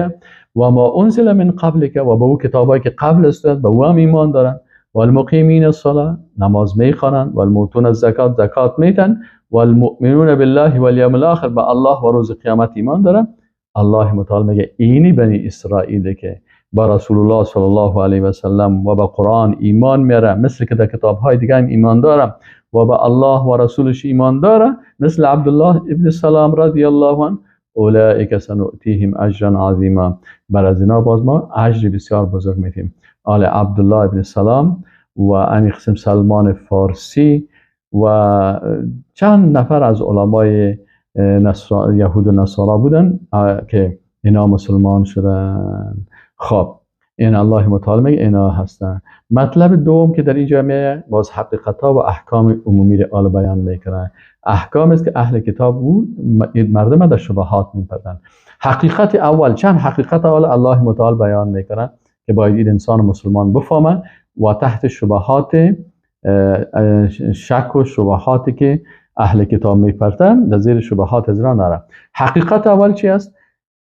و ما انزل من قبلک، و با او کتابایی که قبل از تو به او هم ایمان دارن. والمقیمین الصلاه، نماز میخوانن. والموتون الزکات، زکات میتن. والمؤمنون بالله والیوم الاخر، به الله و روز قیامت ایمان دارن. الله متعال میگه اینی بنی اسرائیل که با رسول الله صلی الله علیه و سلم و با قرآن ایمان میاره، مثل که در کتابهای دیگه هم ایمان داره و با الله و رسولش ایمان داره، مثل عبدالله ابن سلام رضی الله عنه، اولئک سنؤتیهم اجرا عظیما، بر از اینا باز ما اجر بسیار بزرگ میدیم. آل عبدالله ابن سلام و امی قسم سلمان فارسی و چند نفر از علمای یهود و نصارا بودن که اینا مسلمان شدن. خب این الله متعال میگه اینا هستن. مطلب دوم که در اینجا میه باز حقیقت ها و احکام عمومی رو آل بیان میکنه. احکام است که اهل کتاب بود مردم در شبهات میپردن. حقیقت اول، چند حقیقت اول الله متعال بیان میکنه که باید این انسان مسلمان بفهمه و تحت شبهات شک و شبهاتی که اهل کتاب میپرتن در زیر شبهات از نره. حقیقت اول چی است؟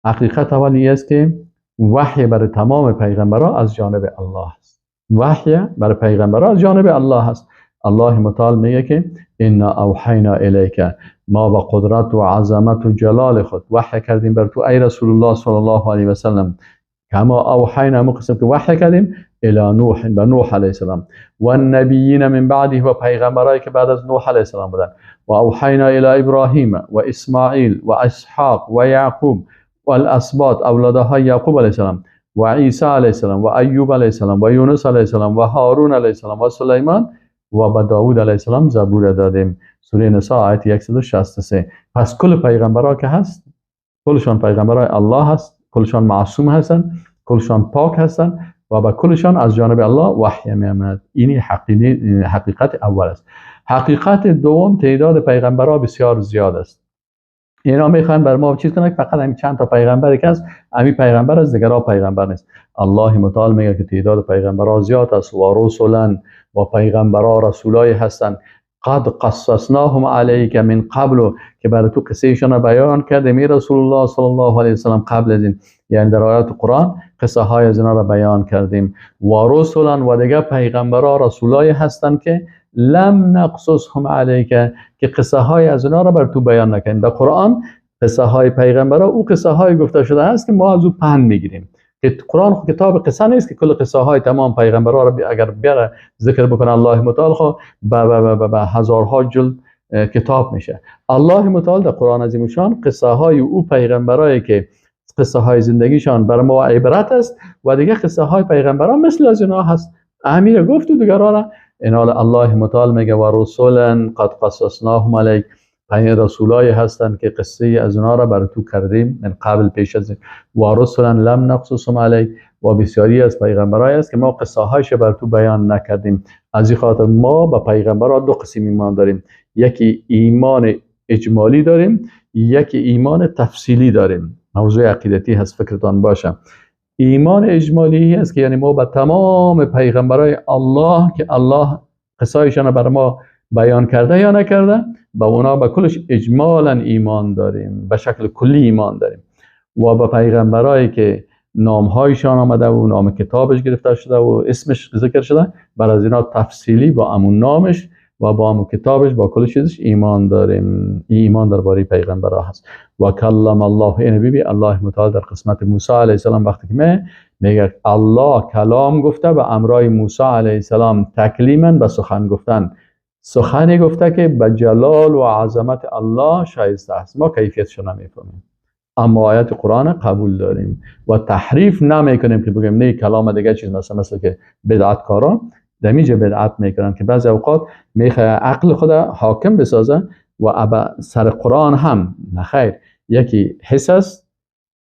حقیقت اول این است که وحی برای تمام پیغمبران از جانب الله است. وحی برای پیغمبران از جانب الله است. الله متعال میگه که انا اوحینا الیک، ما با قدرت و عظمت و جلال خود وحی کردیم بر تو ای رسول الله صلی الله علیه و سلم، کما اوحینا، مو قسم که وحی کردیم الی نوح، به نوح علیه السلام، و النبیین من بعده، و پیغمبرایی که بعد از نوح علیه السلام بودن، و اوحینا الی ابراهیم و اسماعیل و اسحاق و یعقوب و الاسباط، اولادهای یعقوب علیه السلام، و عیسی علیه السلام و ایوب علیه السلام و یونس علیه السلام و هارون علیه السلام و سلیمان و به داوود علیه السلام زبور دادیم. سوره نساء آیت 163. پس کل پیغمبرها که هست، کلشان پیغمبرای الله هست، کلشان معصوم هستند، کلشان پاک هستند و به کلشان از جانب الله وحی میآمد. این حقیقت اول است. حقیقت دوم، تعداد پیغمبرها بسیار زیاد است. اینا میخوان بر ما چیز کنن که فقط همین چند تا پیغمبر که هست، همین پیغمبر است، دیگرها پیغمبر نیست. الله متعال میگه که تعداد پیغمبرها زیاد است و رسولن، و پیغمبرها رسولای هستند، قد قصصناهم علیک من قبل، که برای تو قصه ایشان بیان کردیم ای رسول الله صلی الله علیه و سلم قبل از این، یعنی در آیات قرآن قصه های از اینا را بیان کردیم. و رسولن، و دیگه پیغمبرها رسولای هستند که لم نقصصهم علیک، که قصه های از اینا را بر تو بیان نکردیم. در قرآن قصه های پیغمبرها او قصه های گفته شده است که ما از او پند میگیریم. که قرآن خو کتاب قصه نیست که کل قصه های تمام پیغمبرها را اگر بیاره ذکر بکنه الله متعال خو به هزارها جلد کتاب میشه. الله متعال در قرآن عظیم شان قصه های او پیغمبرایی که قصه های زندگیشان بر ما عبرت است و دیگه قصه های پیغمبران مثل از اینا هست. امیر گفت و دیگران را اینا الله متعال میگه و رسولا قد قصصناهم علیک، رسولای هستند که قصه از اونا را بر تو کردیم من قبل، پیش از این، و رسولا لم نقصصهم علیک، و بسیاری از پیغمبرای است که ما قصه هایش بر تو بیان نکردیم. از این خاطر ما با پیغمبرها دو قسم ایمان داریم، یکی ایمان اجمالی داریم، یکی ایمان تفصیلی داریم. موضوع عقیدتی هست، فکرتان باشه. ایمان اجمالی است که یعنی ما به تمام پیغمبرای الله که الله قصایشان بر ما بیان کرده یا نکرده، با اونا به کلش اجمالا ایمان داریم، به شکل کلی ایمان داریم. و به پیغمبرایی که نامهایشان آمده و نام کتابش گرفته شده و اسمش ذکر شده، بر از اینا تفصیلی با امون نامش و با امون کتابش با کل چیزش ایمان داریم. این ایمان درباره پیغمبرها هست. و کلم الله، این بی الله متعال در قسمت موسی علیه السلام وقتی که میگه الله کلام گفته و امرای موسی علیه السلام تکلیما به سخن گفتن. سخنی گفته که به جلال و عظمت الله شایسته است. ما کیفیتش نمیفهمیم، اما آیت قرآن قبول داریم و تحریف نمیکنیم که بگیم نه کلام دیگه چیز، مثلا که بدعت کارا در اینجا بدعت میکنن که بعضی اوقات میخواه عقل خود حاکم بسازن و سر قرآن هم نخیر، یکی حس است،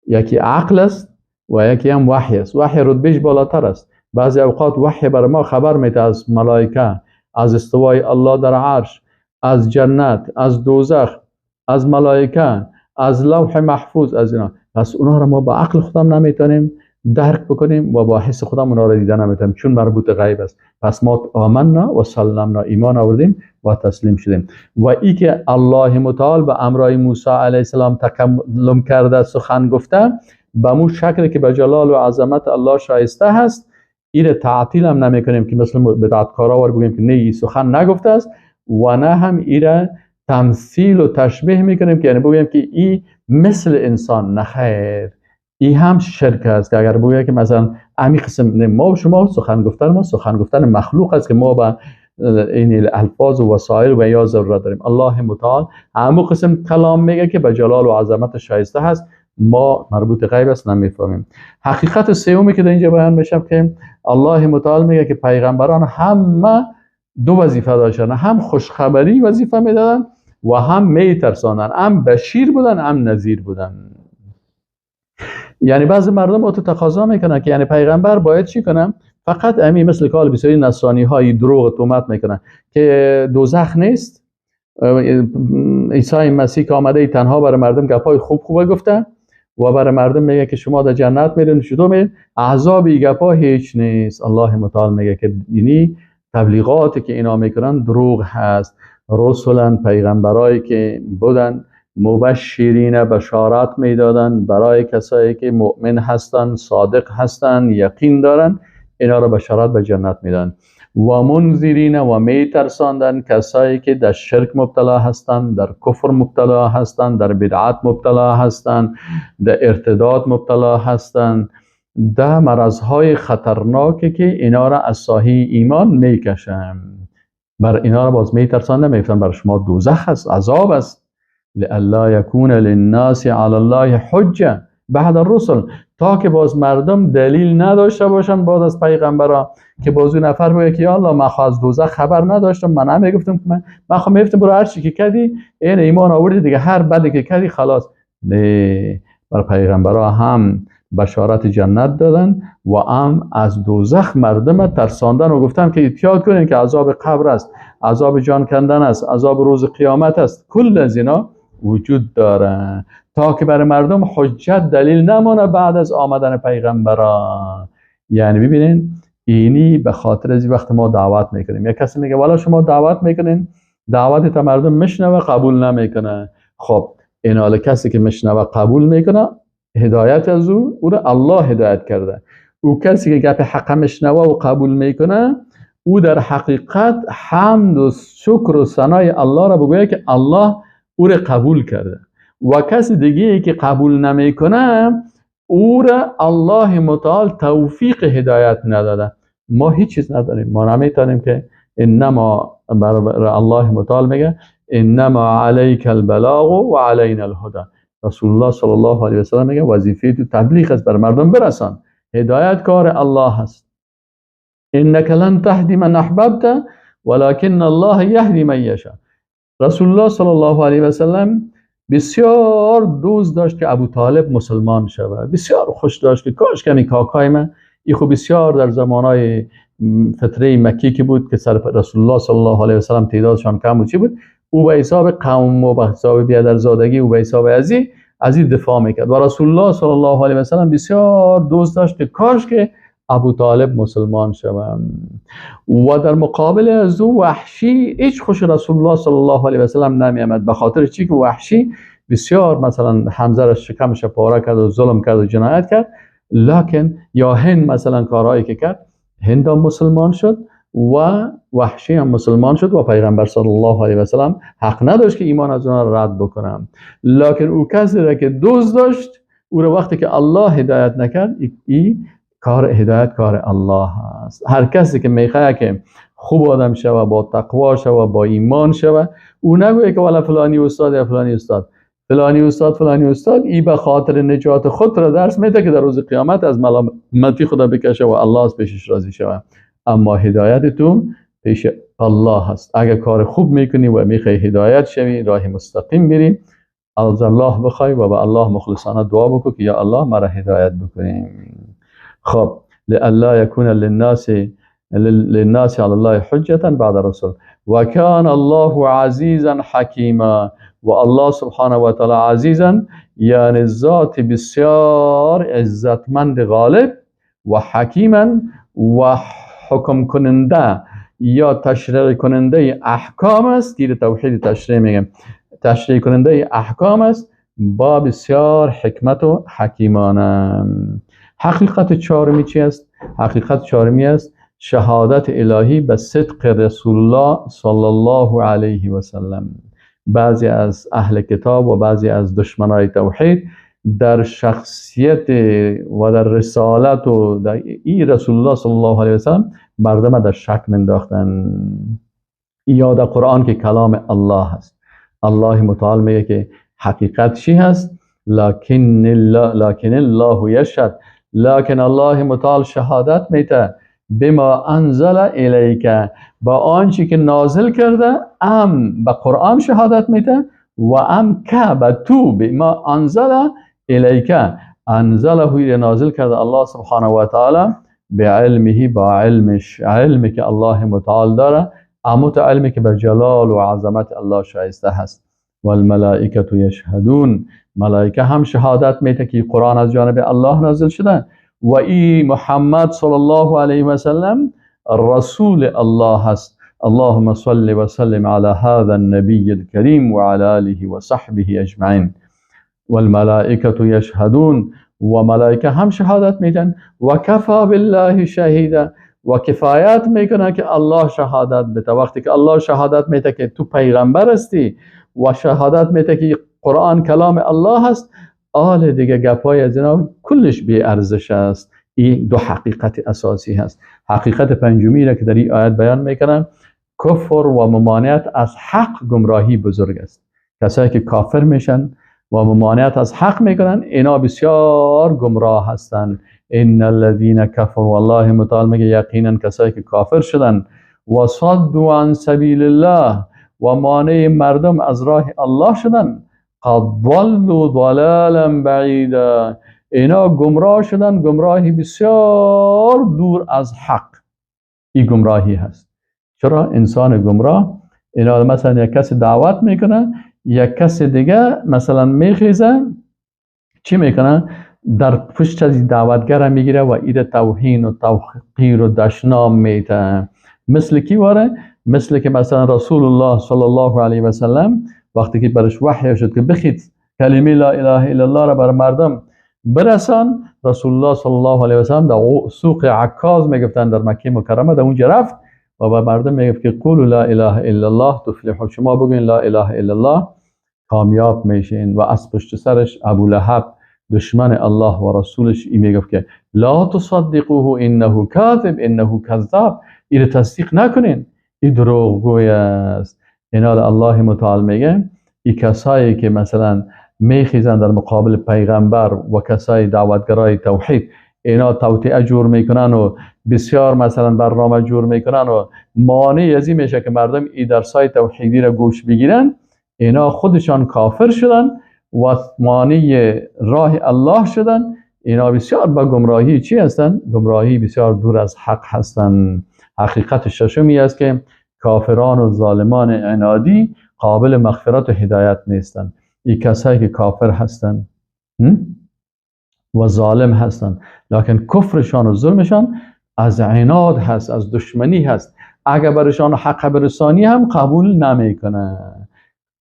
یکی عقل است و یکی هم وحی است. وحی رتبهش بالاتر است. بعضی اوقات وحی بر ما خبر میده از ملائکه، از استوای الله در عرش، از جنت، از دوزخ، از ملائکه، از لوح محفوظ، از اینا. پس اونها را ما با عقل خودم نمیتونیم درک بکنیم و با حس خودم اونها را دیده نمیتونیم، چون مربوط غیب است. پس ما آمنا و سلمنا، ایمان آوردیم و تسلیم شدیم. و ای که الله متعال به امرای موسی علیه السلام تکلم کرده، سخن گفته، به مو شکل که به جلال و عظمت الله شایسته هست، این تعطیل هم نمیکنیم که مثل بدعتکارا وار بگیم که نه ای سخن نگفته است، و نه هم ایره تمثیل و تشبیه میکنیم که یعنی بگیم که ای مثل انسان. نخیر، ای هم شرک است که اگر بگوید که مثلا امی قسم ما و شما سخن گفتن، ما سخن گفتن مخلوق است که ما به این الفاظ و وسایل و یا ضرورت داریم. الله متعال همون قسم کلام میگه که به جلال و عظمت شایسته هست، ما مربوط غیب است نمیفهمیم. حقیقت سومی که در اینجا بیان میشه که الله متعال میگه که پیغمبران همه دو وظیفه داشتن، هم خوشخبری وظیفه میدادن و هم میترساندن، هم بشیر بودن هم نذیر بودن. یعنی بعضی مردم اتو تقاضا میکنن که یعنی پیغمبر باید چی کنه؟ فقط امی مثل کال بسیاری نصرانی های دروغ تهمت میکنن که دوزخ نیست، عیسی مسیح که آمده تنها برای مردم گپای خوب خوبه گفته و برای مردم میگه که شما در جنت میرین، چطور میرین، عذاب ای گپا هیچ نیست. الله متعال میگه که یعنی تبلیغاتی که اینا میکنن دروغ هست. رسولن، پیغمبرایی که بودن، مبشرین، بشارت میدادن برای کسایی که مؤمن هستن، صادق هستن، یقین دارن، اینا را بشارت به جنت میدن. و منذرین، و میترساندن کسایی که در شرک مبتلا هستن، در کفر مبتلا هستن، در بدعت مبتلا هستن، در ارتداد مبتلا هستن، در مرضهای خطرناکی که اینا را از ساحه ایمان میکشن. بر اینا را باز میترساندن، میگفتن بر شما دوزخ است، عذاب است. لئلا یکون للناس علی الله حجه بعد الرسل، تا که باز مردم دلیل نداشته باشن بعد از پیغمبرا، که باز اون نفر بگه که یا الله من از دوزخ خبر نداشتم، من نمیگفتم که من خو میگفتم برو هر چی که کردی این ایمان آوردی دیگه، هر بدی که کردی خلاص. نه، بر پیغمبرا هم بشارت جنت دادن و هم از دوزخ مردم ترساندن و گفتن که احتیاط کنین که عذاب قبر است، عذاب جان کندن است، عذاب روز قیامت است، کل از اینا وجود داره، تا که برای مردم حجت دلیل نمانه بعد از آمدن پیغمبران. یعنی ببینین اینی به خاطر از وقت ما دعوت میکنیم، یک کسی میگه والا شما دعوت میکنین، دعوت تا مردم میشنوه قبول نمیکنه. خب این حال کسی که میشنوه قبول میکنه، هدایت از او رو الله هدایت کرده. او کسی که گپ حق میشنوه و قبول میکنه، او در حقیقت حمد و شکر و ثنای الله را بگویه که الله او را قبول کرده. و کسی دیگه که قبول نمیکنه، او را الله متعال توفیق هدایت نداده. ما هیچ چیز نداریم، ما نمیتونیم که انما بر الله متعال میگه انما علیک البلاغ و علینا الهدی. رسول الله صلی الله علیه و سلم میگه وظیفه تو تبلیغ است، بر مردم برسان، هدایت کار الله است. انک لن تهدی من احببت ولکن الله یهدی من یشاء. رسول الله صلی الله علیه و سلم بسیار دوست داشت که ابو طالب مسلمان شود، بسیار خوش داشت که کاش کمی کاکای من ای خو بسیار در زمانای فتره مکی که بود که سر رسول الله صلی الله علیه و سلم تعدادشان کم بود چی بود، او به حساب قوم و به حساب بیادرزادگی و به حساب ازی دفاع میکرد. و رسول الله صلی الله علیه و سلم بسیار دوست داشت که کاش که ابو طالب مسلمان شود. و در مقابل از او وحشی هیچ خوش رسول الله صلی الله علیه و سلم نمی آمد. به خاطر چی که وحشی بسیار مثلا حمزه را شکمش پاره کرد و ظلم کرد و جنایت کرد، لکن یا هند مثلا کارهایی که کرد، هند هم مسلمان شد و وحشی هم مسلمان شد و پیغمبر صلی الله علیه و سلم حق نداشت که ایمان از اونها رد بکنم. لکن او کسی را که دوست داشت، او را وقتی که الله هدایت نکرد، ای کار هدایت کار الله است. هر کسی که میخواد که خوب آدم شوه، با تقوا شوه، با ایمان شوه. او نگویه که والا فلانی استاد یا فلانی استاد، فلانی استاد، فلانی استاد، ای به خاطر نجات خود را درس میده که در روز قیامت از ملامتی خدا بکشه و الله از پیشش راضی شوه. اما هدایت تو پیش الله هست. اگر کار خوب میکنی و میخوای هدایت شوی، راه مستقیم میری، از الله بخوای و به الله مخلصانه دعا بکن که یا الله مرا هدایت بکنیم. خب لئلا یکون للناس علی الله حجة بعد الرسل وکان الله عزیزا حکیما. و الله سبحانه و تعالی عزیزا یعنی ذات بسیار عزتمند غالب، و حکیما و حکم کننده یا تشریع کننده احکام است. دیر توحید تشریع میگم، تشریع کننده احکام است با بسیار حکمت و حکیمانه. حقیقت چهارمی چی است؟ حقیقت چهارمی است شهادت الهی به صدق رسول الله صلی الله علیه و سلم. بعضی از اهل کتاب و بعضی از دشمنای توحید در شخصیت و در رسالت و در ای رسول الله صلی الله علیه و سلم مردم در شک منداختن. یا در قرآن که کلام الله هست، الله متعال میگه که حقیقت چی هست؟ لکن الله یشهد، لکن الله متعال شهادت میده بما انزل الیک، با آنچه که نازل کرده، ام به قرآن شهادت میده و ام که به تو، بما انزل الیک، انزله نازل کرده الله سبحانه و تعالی به علمه، با علمش، علمی که الله متعال داره، اما تا علمی که به جلال و عظمت الله شایسته هست. والملائکه یشهدون، ملائکه هم شهادت میده که قرآن از جانب الله نازل شده و ای محمد صلی الله علیه و سلم رسول الله هست. اللهم صل و سلم على هذا النبي الكريم وعلى آله وصحبه اجمعین. والملائکه یشهدون، و ملائکه هم شهادت میدن. و کفا بالله شهیدا، و کفایت میکنه که الله شهادت بده. وقتی که الله شهادت میده که تو پیغمبر هستی و شهادت میده که قرآن کلام الله هست، آل دیگه گپای از اینا کلش بی ارزش است. این دو حقیقت اساسی هست. حقیقت پنجمی را که در این آیت بیان میکنن، کفر و ممانعت از حق گمراهی بزرگ است. کسایی که کافر میشن و ممانعت از حق میکنن، اینا بسیار گمراه هستند. ان الذين كفروا، والله متعال میگه یقینا کسایی که کافر شدن و صدوا عن سبیل الله و مانع مردم از راه الله شدن، قد ضلوا ضلالا بعیدا، اینا گمراه شدن، گمراهی بسیار دور از حق. این گمراهی هست. چرا انسان گمراه؟ اینا مثلا یک کسی دعوت میکنه، یک کسی دیگه مثلا میخیزه، چی میکنه؟ در پشت از دعوتگر میگیره و ایره توهین و توقیر و دشنام میده. مثل کی واره؟ مثل که مثلا رسول الله صلی الله علیه و سلم وقتی که برش وحی شد که بخید کلمه لا اله الا الله را بر مردم برسان، رسول الله صلی الله علیه و سلم در سوق عکاظ میگفتن در مکه مکرمه، در اونجا رفت و به مردم میگفت که قولوا لا اله الا الله تفلحوا، شما بگوین لا اله الا الله کامیاب میشین. و از پشت سرش ابو لهب دشمن الله و رسولش ای میگفت که لا تصدقوه انه کاذب انه کذاب، این تصدیق نکنین، این دروغگوی است. اینا الله متعال میگه ای کسایی که مثلا میخیزن در مقابل پیغمبر و کسای دعوتگرای توحید، اینا توطئه جور میکنن و بسیار مثلا برنامه جور میکنن و مانع از این میشه که مردم ای درسای توحیدی را گوش بگیرن، اینا خودشان کافر شدن و مانع راه الله شدن. اینا بسیار با گمراهی چی هستن؟ گمراهی بسیار دور از حق هستن. حقیقت ششمی است که کافران و ظالمان عنادی قابل مغفرت و هدایت نیستند. این کسایی که کافر هستند و ظالم هستند، لکن کفرشان و ظلمشان از عناد هست، از دشمنی هست. اگر برشان حق برسانی هم قبول نمیکنه،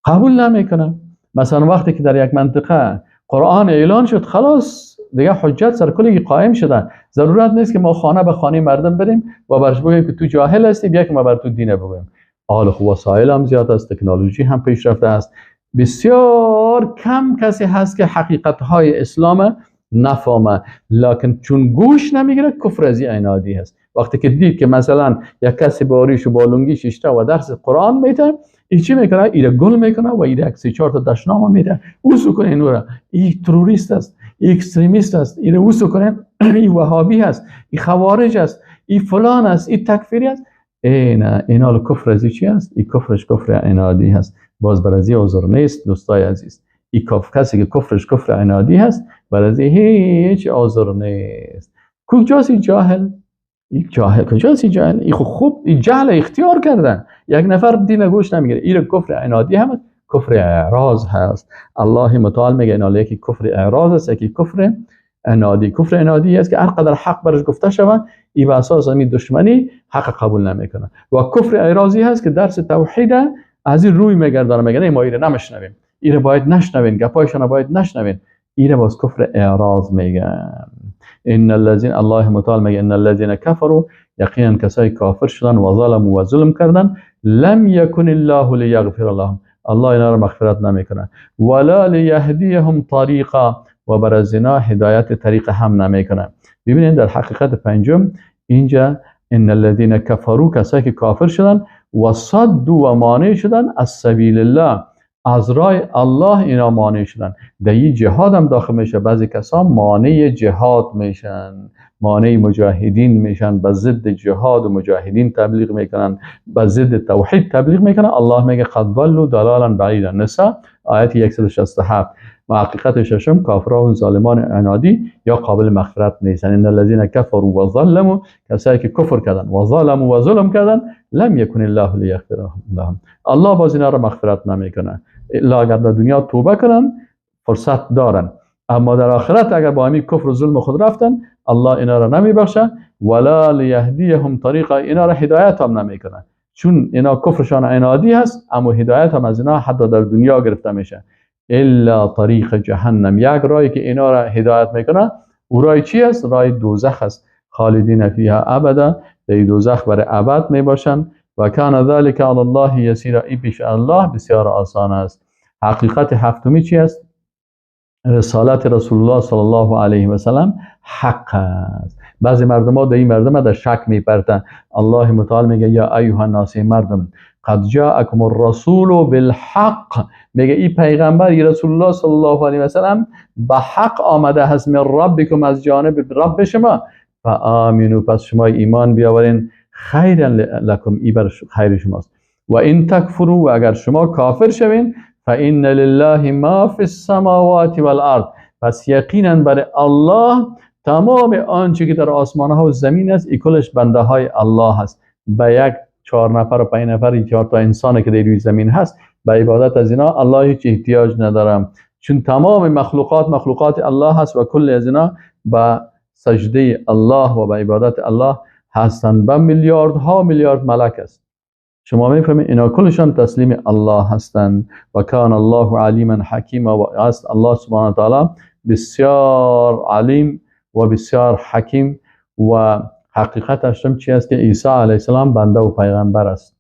قبول نمیکنه. مثلا وقتی که در یک منطقه قرآن اعلان شد، خلاص دیگه حجت سر کلی قائم شده، ضرورت نیست که ما خانه به خانه مردم بریم و برش بگیم که تو جاهل هستی، بیا که ما بر تو دینه بگویم. حال خو وسایل هم زیاد است، تکنولوژی هم پیشرفته است، بسیار کم کسی هست که حقیقت های اسلام نفهمه، لکن چون گوش نمیگیره کفر از عنادی هست وقتی که دید که مثلا یک کسی با ریش و با لنگی شیشته و درس قرآن میده، این چی میکنه؟ ایره گل میکنه و ایره یک سه چهار تا دشنام میده. اوسو کنه نورا، این تروریست است، این extremist است، ایره اوسو کنه، این وهابی است، این خوارج است، این فلان است، این تکفیری است. اینا اینا کفر از چی است؟ این کفرش کفر عنادی هست. باز بر از عذر نیست دوستای عزیز. این کسی که کفرش کفر عنادی هست، بر از هیچ عذر نیست. کجاست این جاهل؟ این جاهل کجاست این جاهل؟ این خوب این جهل اختیار کردن. یک نفر دین گوش نمیگیره. این کفر عنادی هم کفر اعراض هست. الله متعال میگه اینا یکی کفر اعراض است، یکی کفر عنادی. کفر عنادی است که هر قدر حق برش گفته شود، این به اساس همین دشمنی حق قبول نمیکنه. و کفر اعراضی هست که درس توحید از این روی میگردانه، میگه نه ما اینو نمیشنویم، اینو باید نشنوین، گپایشون باید نشنوین. اینو باز کفر اعراض میگن. ان الذين الله متعال میگه ان الذين كفروا، یقینا کسایی کافر شدن و ظلموا و ظلم کردن، لم یکن الله لیغفر لهم، الله اینا رو مغفرت نمیکنه، ولا لیهدیهم طریقا، و بر از اینا هدایت طریق هم نمیکنه. ببینید در حقیقت پنجم اینجا ان الذين كفروا، کسایی که کافر شدن و صدوا و مانع شدن از سبیل الله، از راه الله اینا مانع شدن. در این جهاد هم داخل میشه. بعضی کسا مانع جهاد میشن، مانع مجاهدین میشن، به ضد جهاد و مجاهدین تبلیغ میکنن، به ضد توحید تبلیغ میکنن. الله میگه قد ضلوا ضلالا بعیدا. نساء آیت 167. و حقیقت ششم، کافران و ظالمان عنادی یا قابل مغفرت نیستن. ان الذين كفروا وظلموا، کسایی که کفر کردن و ظلموا و ظلم کردن، لم یکن الله لیغفر لهم، الله باز اینا رو مغفرت نمیکنه. الا اگر در دنیا توبه کنن فرصت دارن، اما در آخرت اگر با همین کفر و ظلم خود رفتن، الله اینا رو نمیبخشه. ولا لیهدیهم طریقا، اینا رو هدایت هم نمیکنه، چون اینا کفرشان عنادی هست، اما هدایت هم از اینا حتی در دنیا گرفته میشه. الا طریق جهنم، یک راهی که اینا را هدایت میکنه او راه چی است؟ راه دوزخ است. خالدین فیها ابدا، در دوزخ برای ابد میباشن. و کان ذلک علی الله یسیرا، ای پیش الله بسیار آسان است. حقیقت هفتمی چی است؟ رسالت رسول الله صلی الله علیه و سلم حق است. بعضی مردم ها در این مردم در شک میپرتن. الله متعال میگه یا ایها الناس، مردم، قد جاءکم الرسول بالحق، میگه این پیغمبر ای رسول الله صلی الله علیه و سلم به حق آمده هست، من ربکم، از جانب رب شما، فآمنوا، پس شما ایمان بیاورین، خیرا لکم، ای بر خیر شماست. و این تکفروا، و اگر شما کافر شوین، فإن لله ما فی السماوات والارض، پس یقینا بر الله تمام آنچه که در آسمان ها و زمین است، ای کلش بنده های الله هست. به یک 4 نفر و 5 نفر، 4 تا انسان که در روی زمین هست، به عبادت از اینا الله هیچ احتیاج ندارم، چون تمام مخلوقات مخلوقات الله هست و کل از اینا به سجده الله و به عبادت الله هستند. به میلیاردها میلیارد ملک است. شما میفهمید اینا کلشان تسلیم الله هستند. و کان الله علیما حکیما، و است الله سبحانه و تعالی بسیار علیم و بسیار حکیم. و حقیقت هشتم چی است؟ که عیسی علیه السلام بنده و پیغمبر است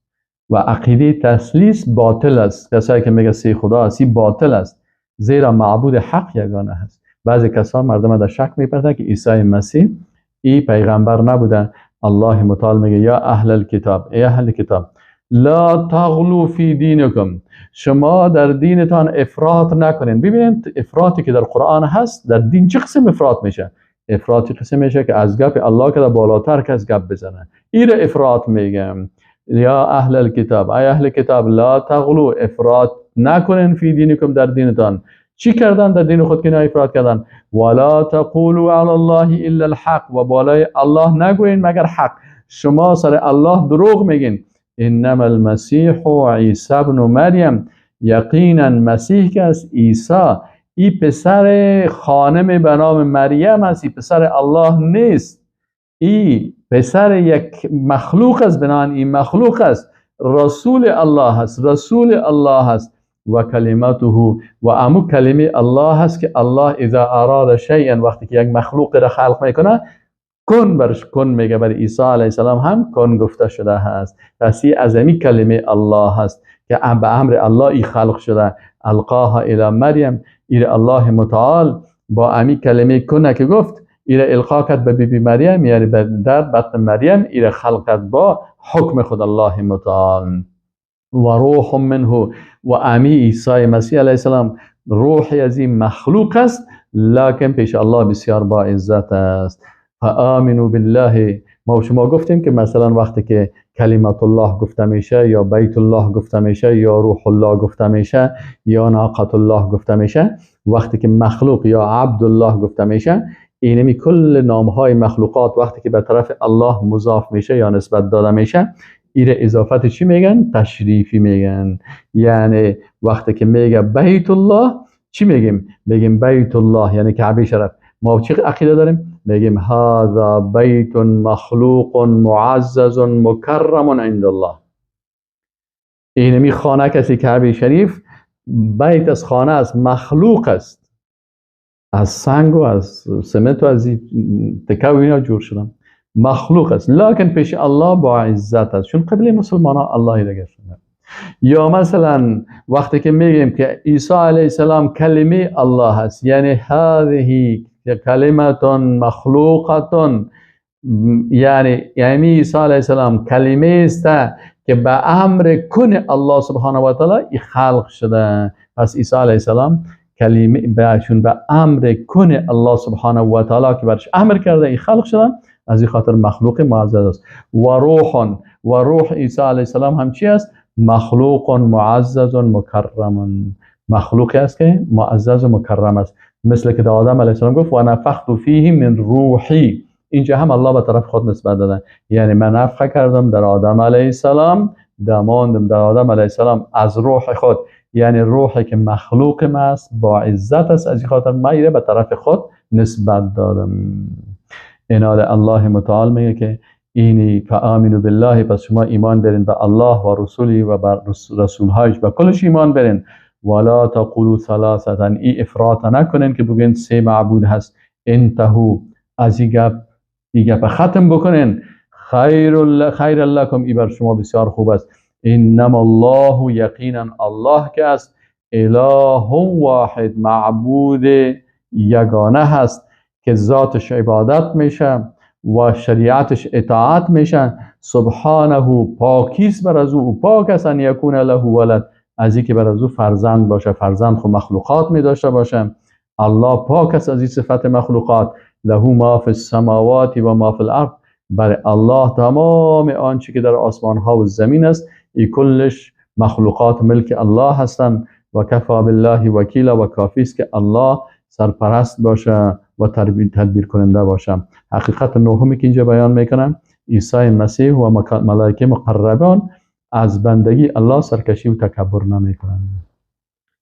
و عقیده تثلیث باطل است. کسایی که میگه سه خدا است، باطل است، زیرا معبود حق یگانه است. بعضی کسان مردم در شک میپرتن که عیسی مسیح ای پیغمبر نبوده. الله متعال میگه یا اهل الکتاب، ای اهل کتاب، لا تغلو فی دینکم، شما در دینتان افراط نکنین. ببینید افراطی که در قرآن هست، در دین چه قسم افراط میشه؟ افراطی قسم میشه که از گپ الله که بالاتر کس گپ بزنه، این افراط میگم. یا اهل الکتاب، ای اهل کتاب، لا تغلو، افراط نکنین، فی دینکم، در دینتان. چی کردن در دین خود که نه افراط کردن؟ ولا تقولوا علی الله الا الحق، و بالای الله نگوین مگر حق. شما سر الله دروغ میگین. انما المسیح عیسی ابن مریم، یقینا مسیح که است عیسی، ای پسر خانم به نام مریم است، ای پسر الله نیست، ای پسر یک مخلوق است، بنابراین این مخلوق است، رسول الله است، رسول الله است. و کلمته، و امو کلمه الله هست که الله اذا اراد شیئا، وقتی که یک مخلوق را خلق میکنه، کن برش کن میگه، بر عیسی علیه السلام هم کن گفته شده هست. پس این از امی کلمه الله هست که به امر الله ای خلق شده. القاها الی مریم، ایر الله متعال با امی کلمه کنه که گفت، ایره القا کرد به بیبی مریم، یعنی در بطن مریم ایره خلق کرد با حکم خود الله متعال. و روح منه، و امی عیسی مسیح علیه السلام روح از این مخلوق است، لکن پیش الله بسیار با عزت است. فآمنوا بالله. ما شما گفتیم که مثلا وقتی که کلمت الله گفته میشه یا بیت الله گفته میشه یا روح الله گفته میشه یا ناقة الله گفته میشه، وقتی که مخلوق یا عبد الله گفته میشه، اینمی کل نامهای مخلوقات وقتی که به طرف الله مضاف میشه یا نسبت داده میشه، ایره اضافت چی میگن؟ تشریفی میگن. یعنی وقتی که میگه بیت الله چی میگیم؟ میگیم بیت الله یعنی کعبه شرف. ما چی عقیده داریم؟ میگیم هذا بیت مخلوق معزز مکرم عند الله. اینمی خانه کسی کعبه شریف بیت از خانه است، مخلوق است، از سنگ و از سمنت و از تکه و اینا جور شدن، مخلوق است، لکن پیش الله با عزت است، چون قبله مسلمان ها الله دیگه شده. یا مثلا وقتی که میگیم که عیسی علیه السلام کلمه الله است، یعنی هذه کلمه مخلوقه، یعنی عیسی علیه السلام کلمه است که به امر کن الله سبحانه و تعالی خلق شده. پس عیسی علیه السلام کلمه چون به امر کن الله سبحانه و تعالی که برش امر کرده ای خلق شده، از این خاطر مخلوق معزز است. و روح، و روح عیسی علیه السلام هم چی است؟ مخلوق معزز مکرم، مخلوقی است که معزز و مکرم است. مثل که آدم علیه السلام گفت و نفخت فیه من روحی، اینجا هم الله به طرف خود نسبت داده، یعنی من نفخه کردم در آدم علیه السلام، دماندم در آدم علیه السلام از روح خود، یعنی روحی که مخلوق ما است، با عزت است، از این خاطر من به طرف خود نسبت دادم. اینال الله متعال میگه که اینی فآمنوا بالله، پس شما ایمان برین به الله و رسولی و بر رسولهایش، به کلش ایمان برین. ولا تقولوا ثلاثه، ای افراط نکنین که بگین سه معبود هست. انتهو، از این گپ ختم بکنین. خیر لکم، ای بر شما بسیار خوب است. انما الله، یقینا الله که است، اله واحد، معبود یگانه هست که ذاتش عبادت میشه و شریعتش اطاعت میشه. سبحانه، پاکیست بر از او، پاک است ان یکون له ولد، از اینکه بر از او فرزند باشه، فرزند خو مخلوقات می داشته باشه. الله پاک است از این صفت مخلوقات. له ما فی السماوات و ما فی الارض، بر الله تمام آنچه که در آسمان ها و زمین است، ای کلش مخلوقات ملک الله هستند. و کفا بالله وکیلا، و کافی است که الله سرپرست باشه و تدبیر کننده باشه. حقیقت نهمی که اینجا بیان میکنم، عیسی مسیح و ملائکه مقربان از بندگی الله سرکشی و تکبر نمیکنند.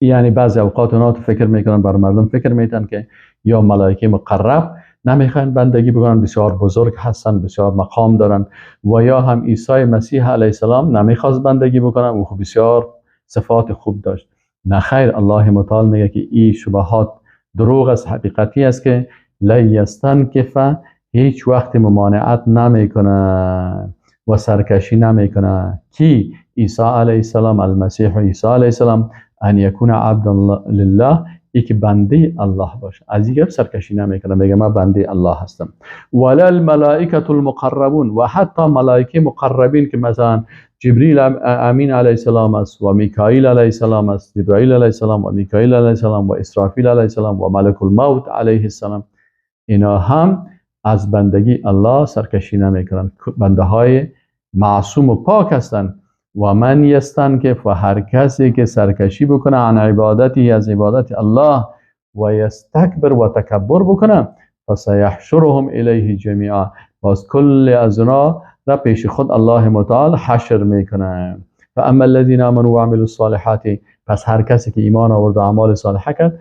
یعنی بعضی اوقات اونا تو فکر میکنن، بر مردم فکر میتن که یا ملائکه مقرب نمیخواین بندگی بکنن، بسیار بزرگ هستن، بسیار مقام دارن، و یا هم عیسی مسیح علیه السلام نمیخواست بندگی بکنن، او بسیار صفات خوب داشت. نه خیر، الله متعال میگه که این شبهات دروغ است، حقیقتی است که لیستنکف، هیچ وقت ممانعت نمیکنه و سرکشی نمیکنه. کی؟ عیسی علیه السلام، المسیح عیسی علیه السلام، ان یکون عبد لله، ای که بنده الله باشه، از این سرکشی نمیکنه، میگه من بنده الله هستم. ولا الملائکه المقربون، و حتی ملائکه مقربین که مثلا جبریل امین علیه السلام است و میکائیل علیه السلام است، جبرائیل علیه السلام و میکائیل علیه السلام و اسرافیل علیه السلام و ملک الموت علیه السلام، اینا هم از بندگی الله سرکشی نمیکنن، بنده های معصوم و پاک هستند. و من یستنکف، و هر کسی که سرکشی بکنه عن عبادتی، از عبادت الله، و یستکبر و تکبر بکنه، فسیحشرهم الیه جمیعا، باز کل از اونا را پیش خود الله متعال حشر میکنه. فاما الذین آمنوا وعملوا الصالحات، پس هر کسی که ایمان آورد و اعمال صالحه کرد،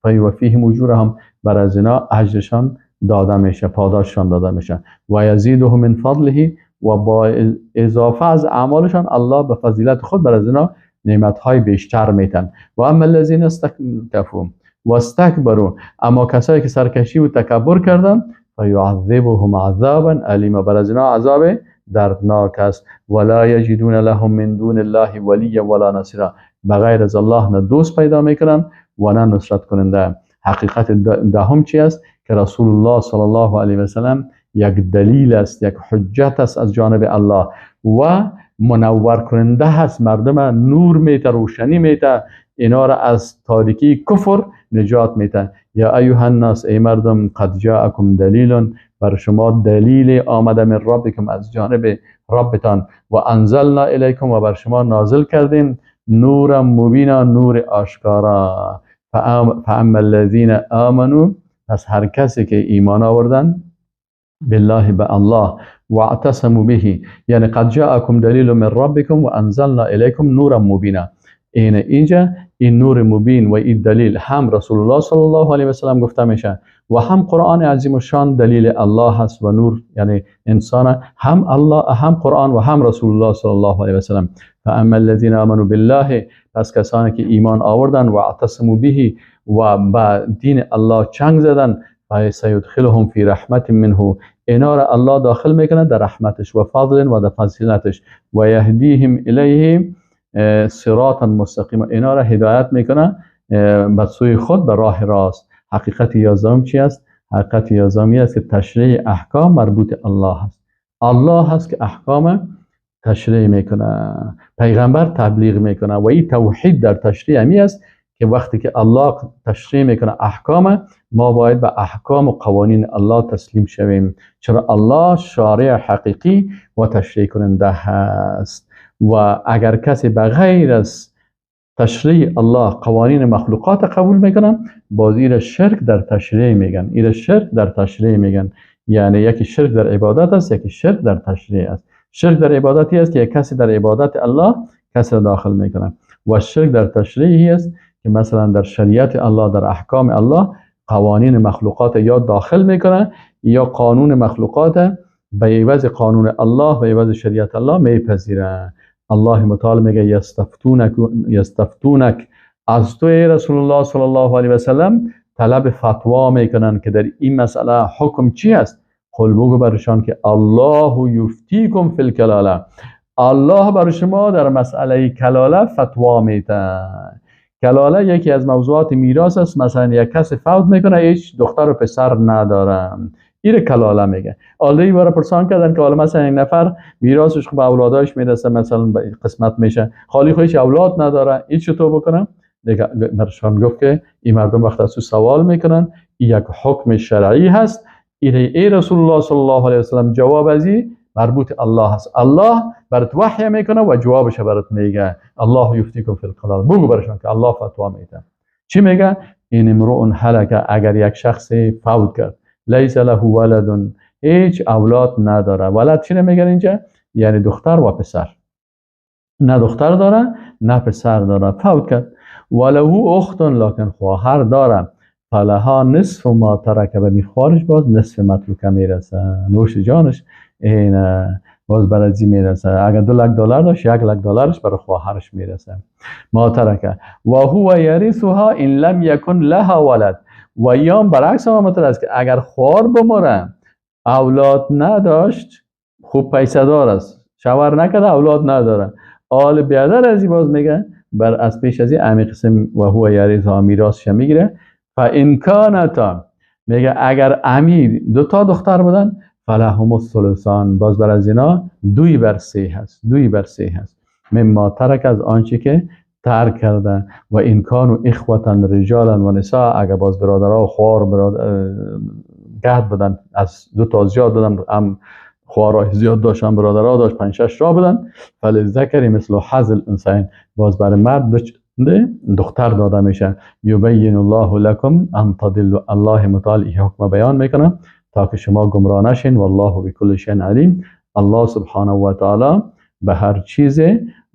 فیوفیهم اجورهم، بر از اینا اجرشان داده میشه، پاداششان داده میشه. و یزیدهم من فضله، و با اضافه از اعمالشان الله به فضیلت خود بر از اینا نعمت‌های بیشتر میتن. و اما الذین استکفوا و استکبروا، اما کسایی که سرکشی و تکبر کردن، فیعذبهم عذابا الیما، بر از اینا عذاب دردناک است. ولا یجدون لهم من دون الله ولیا ولا نصیرا، بغیر از الله نه دوست پیدا میکنن و نه نصرت کننده. حقیقت دهم چی است؟ که رسول الله صلی الله علیه و سلم یک دلیل است، یک حجت است از جانب الله و منور کننده هست، مردم نور میته، روشنی میته، اینا را از تاریکی کفر نجات میته. یا ایها الناس، ای مردم، قد جاءکم دلیل، بر شما دلیل آمده، من ربکم، از جانب ربتان، و انزلنا الیکم، و بر شما نازل کردیم، نورا مبینا، نور آشکارا. فاما الذین آمنوا، پس هر کسی که ایمان آوردن، بالله، به الله، و اعتصموا به، یعنی قد جاءکم دلیل من ربکم و انزلنا الیکم نورا مبینا. این اینجا این نور مبین و این دلیل هم رسول الله صلی الله علیه و سلم گفته میشه و هم قرآن عظیم الشان دلیل الله هست و نور، یعنی انسان هم الله هم قرآن و هم رسول الله صلی الله علیه و سلم. فاما الذین آمنوا بالله، پس کسانی که ایمان آوردن، و اعتصموا به، و با دین الله چنگ زدن، فسیدخلهم فی رحمت منه، اینا را الله داخل میکنه در رحمتش، و فضل، و در فضیلتش، و یهدیهم الیه صراطا مستقیما، اینا را هدایت میکنه به سوی خود، به راه راست. حقیقت 11 چی است؟ حقیقت 11 است که تشریع احکام مربوط الله است. الله هست که احکام تشریع میکنه، پیغمبر تبلیغ میکنه و این توحید در تشریع همی است که وقتی که الله تشریع میکنه احکام، ما باید به احکام و قوانین الله تسلیم شویم، چرا الله شارع حقیقی و تشریع کننده هست. و اگر کسی به غیر از تشریع الله قوانین مخلوقات قبول میکنن، باز ایره شرک در تشریع میگن، ایره شرک در تشریع میگن. یعنی یکی شرک در عبادت است، یکی شرک در تشریع است. شرک در عبادتی است که یک کسی در عبادت الله کسی را داخل میکنه، و شرک در تشریعی است که مثلا در شریعت الله، در احکام الله، قوانین مخلوقات یا داخل میکنه یا قانون مخلوقات به عوض قانون الله، به عوض شریعت الله میپذیره. الله متعال میگه یستفتونک، یستفتونک، از تو ای رسول الله صلی الله علیه و سلم طلب فتوا میکنن که در این مسئله حکم چی است. قل، بگو برشان که الله یفتیکم فی الکلاله، الله بر شما در مسئله کلاله فتوا میده. کلاله یکی از موضوعات میراث است. مثلا یک کس فوت میکنه، هیچ دختر و پسر نداره، ایره کلاله میگه. حالا برای پرسان کردن که حالا مثلا یک نفر میراثش خب اولاداش میرسه، مثلا قسمت میشه، خالی خودش اولاد نداره، این چطور بکنه؟ دیگه برشان گفت که این مردم وقت از سوال میکنن، این یک حکم شرعی هست. ای رسول الله صلی الله علیه وسلم جواب از این مربوط الله هست، الله برات وحی میکنه و جوابش برات میگه. الله یفتیکم فی الکلاله، بگو برشان که الله فتوا میده. چی میگه؟ ان امرؤ هلک، اگر یک شخص فوت کرد، لیس له ولد، هیچ اولاد نداره. ولد چی میگن اینجا؟ یعنی دختر و پسر. نه دختر داره نه پسر داره، فوت کرد. وله اخت، لکن خواهر داره، فلها نصف ما ترک، به میخوارش باز نصف متروکه میرسه. نوش جانش، این باز برای میرسه. اگر 2 لک دلار داشت، 1 لک دلارش برای خواهرش میرسه. ما ترکه و هو یرثها ان لم یکن لها ولد. و یام برعکس هم است که اگر خواهر بمره، اولاد نداشت، خوب پیسه دار است، شوهر نکرده، اولاد نداره، آل بیادر از باز میگه بر از پیش از این امی قسم و هو یرثها میراثش میگیره. فان کانتا، میگه اگر امی دو تا دختر بودن، فلهم الثلثان، باز بر از اینا دوی بر سه هست، دوی بر سه هست، مما ترک، از آنچه که ترک کرده. و ان کانوا اخوة رجالا و نساء، اگر باز برادرها و خوار برادر گهد بودن، از دو تا زیاد بودن، هم خوارای زیاد داشتن، برادرها داشت، پنج شش تا بودن، فللذکر مثل حظ الانثیین، باز برای مرد دو دختر داده میشه. یبین الله لکم ان تضلوا، الله متعال این حکم بیان میکنه تا که شما گمراه نشین. والله بكل شیء علیم، الله سبحانه و تعالی به هر چیز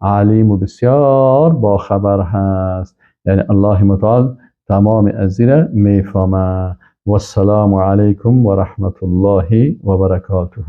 علیم و بسیار با خبر هست، یعنی الله متعال تمام از میفهمه. والسلام علیکم و رحمت الله و برکاته.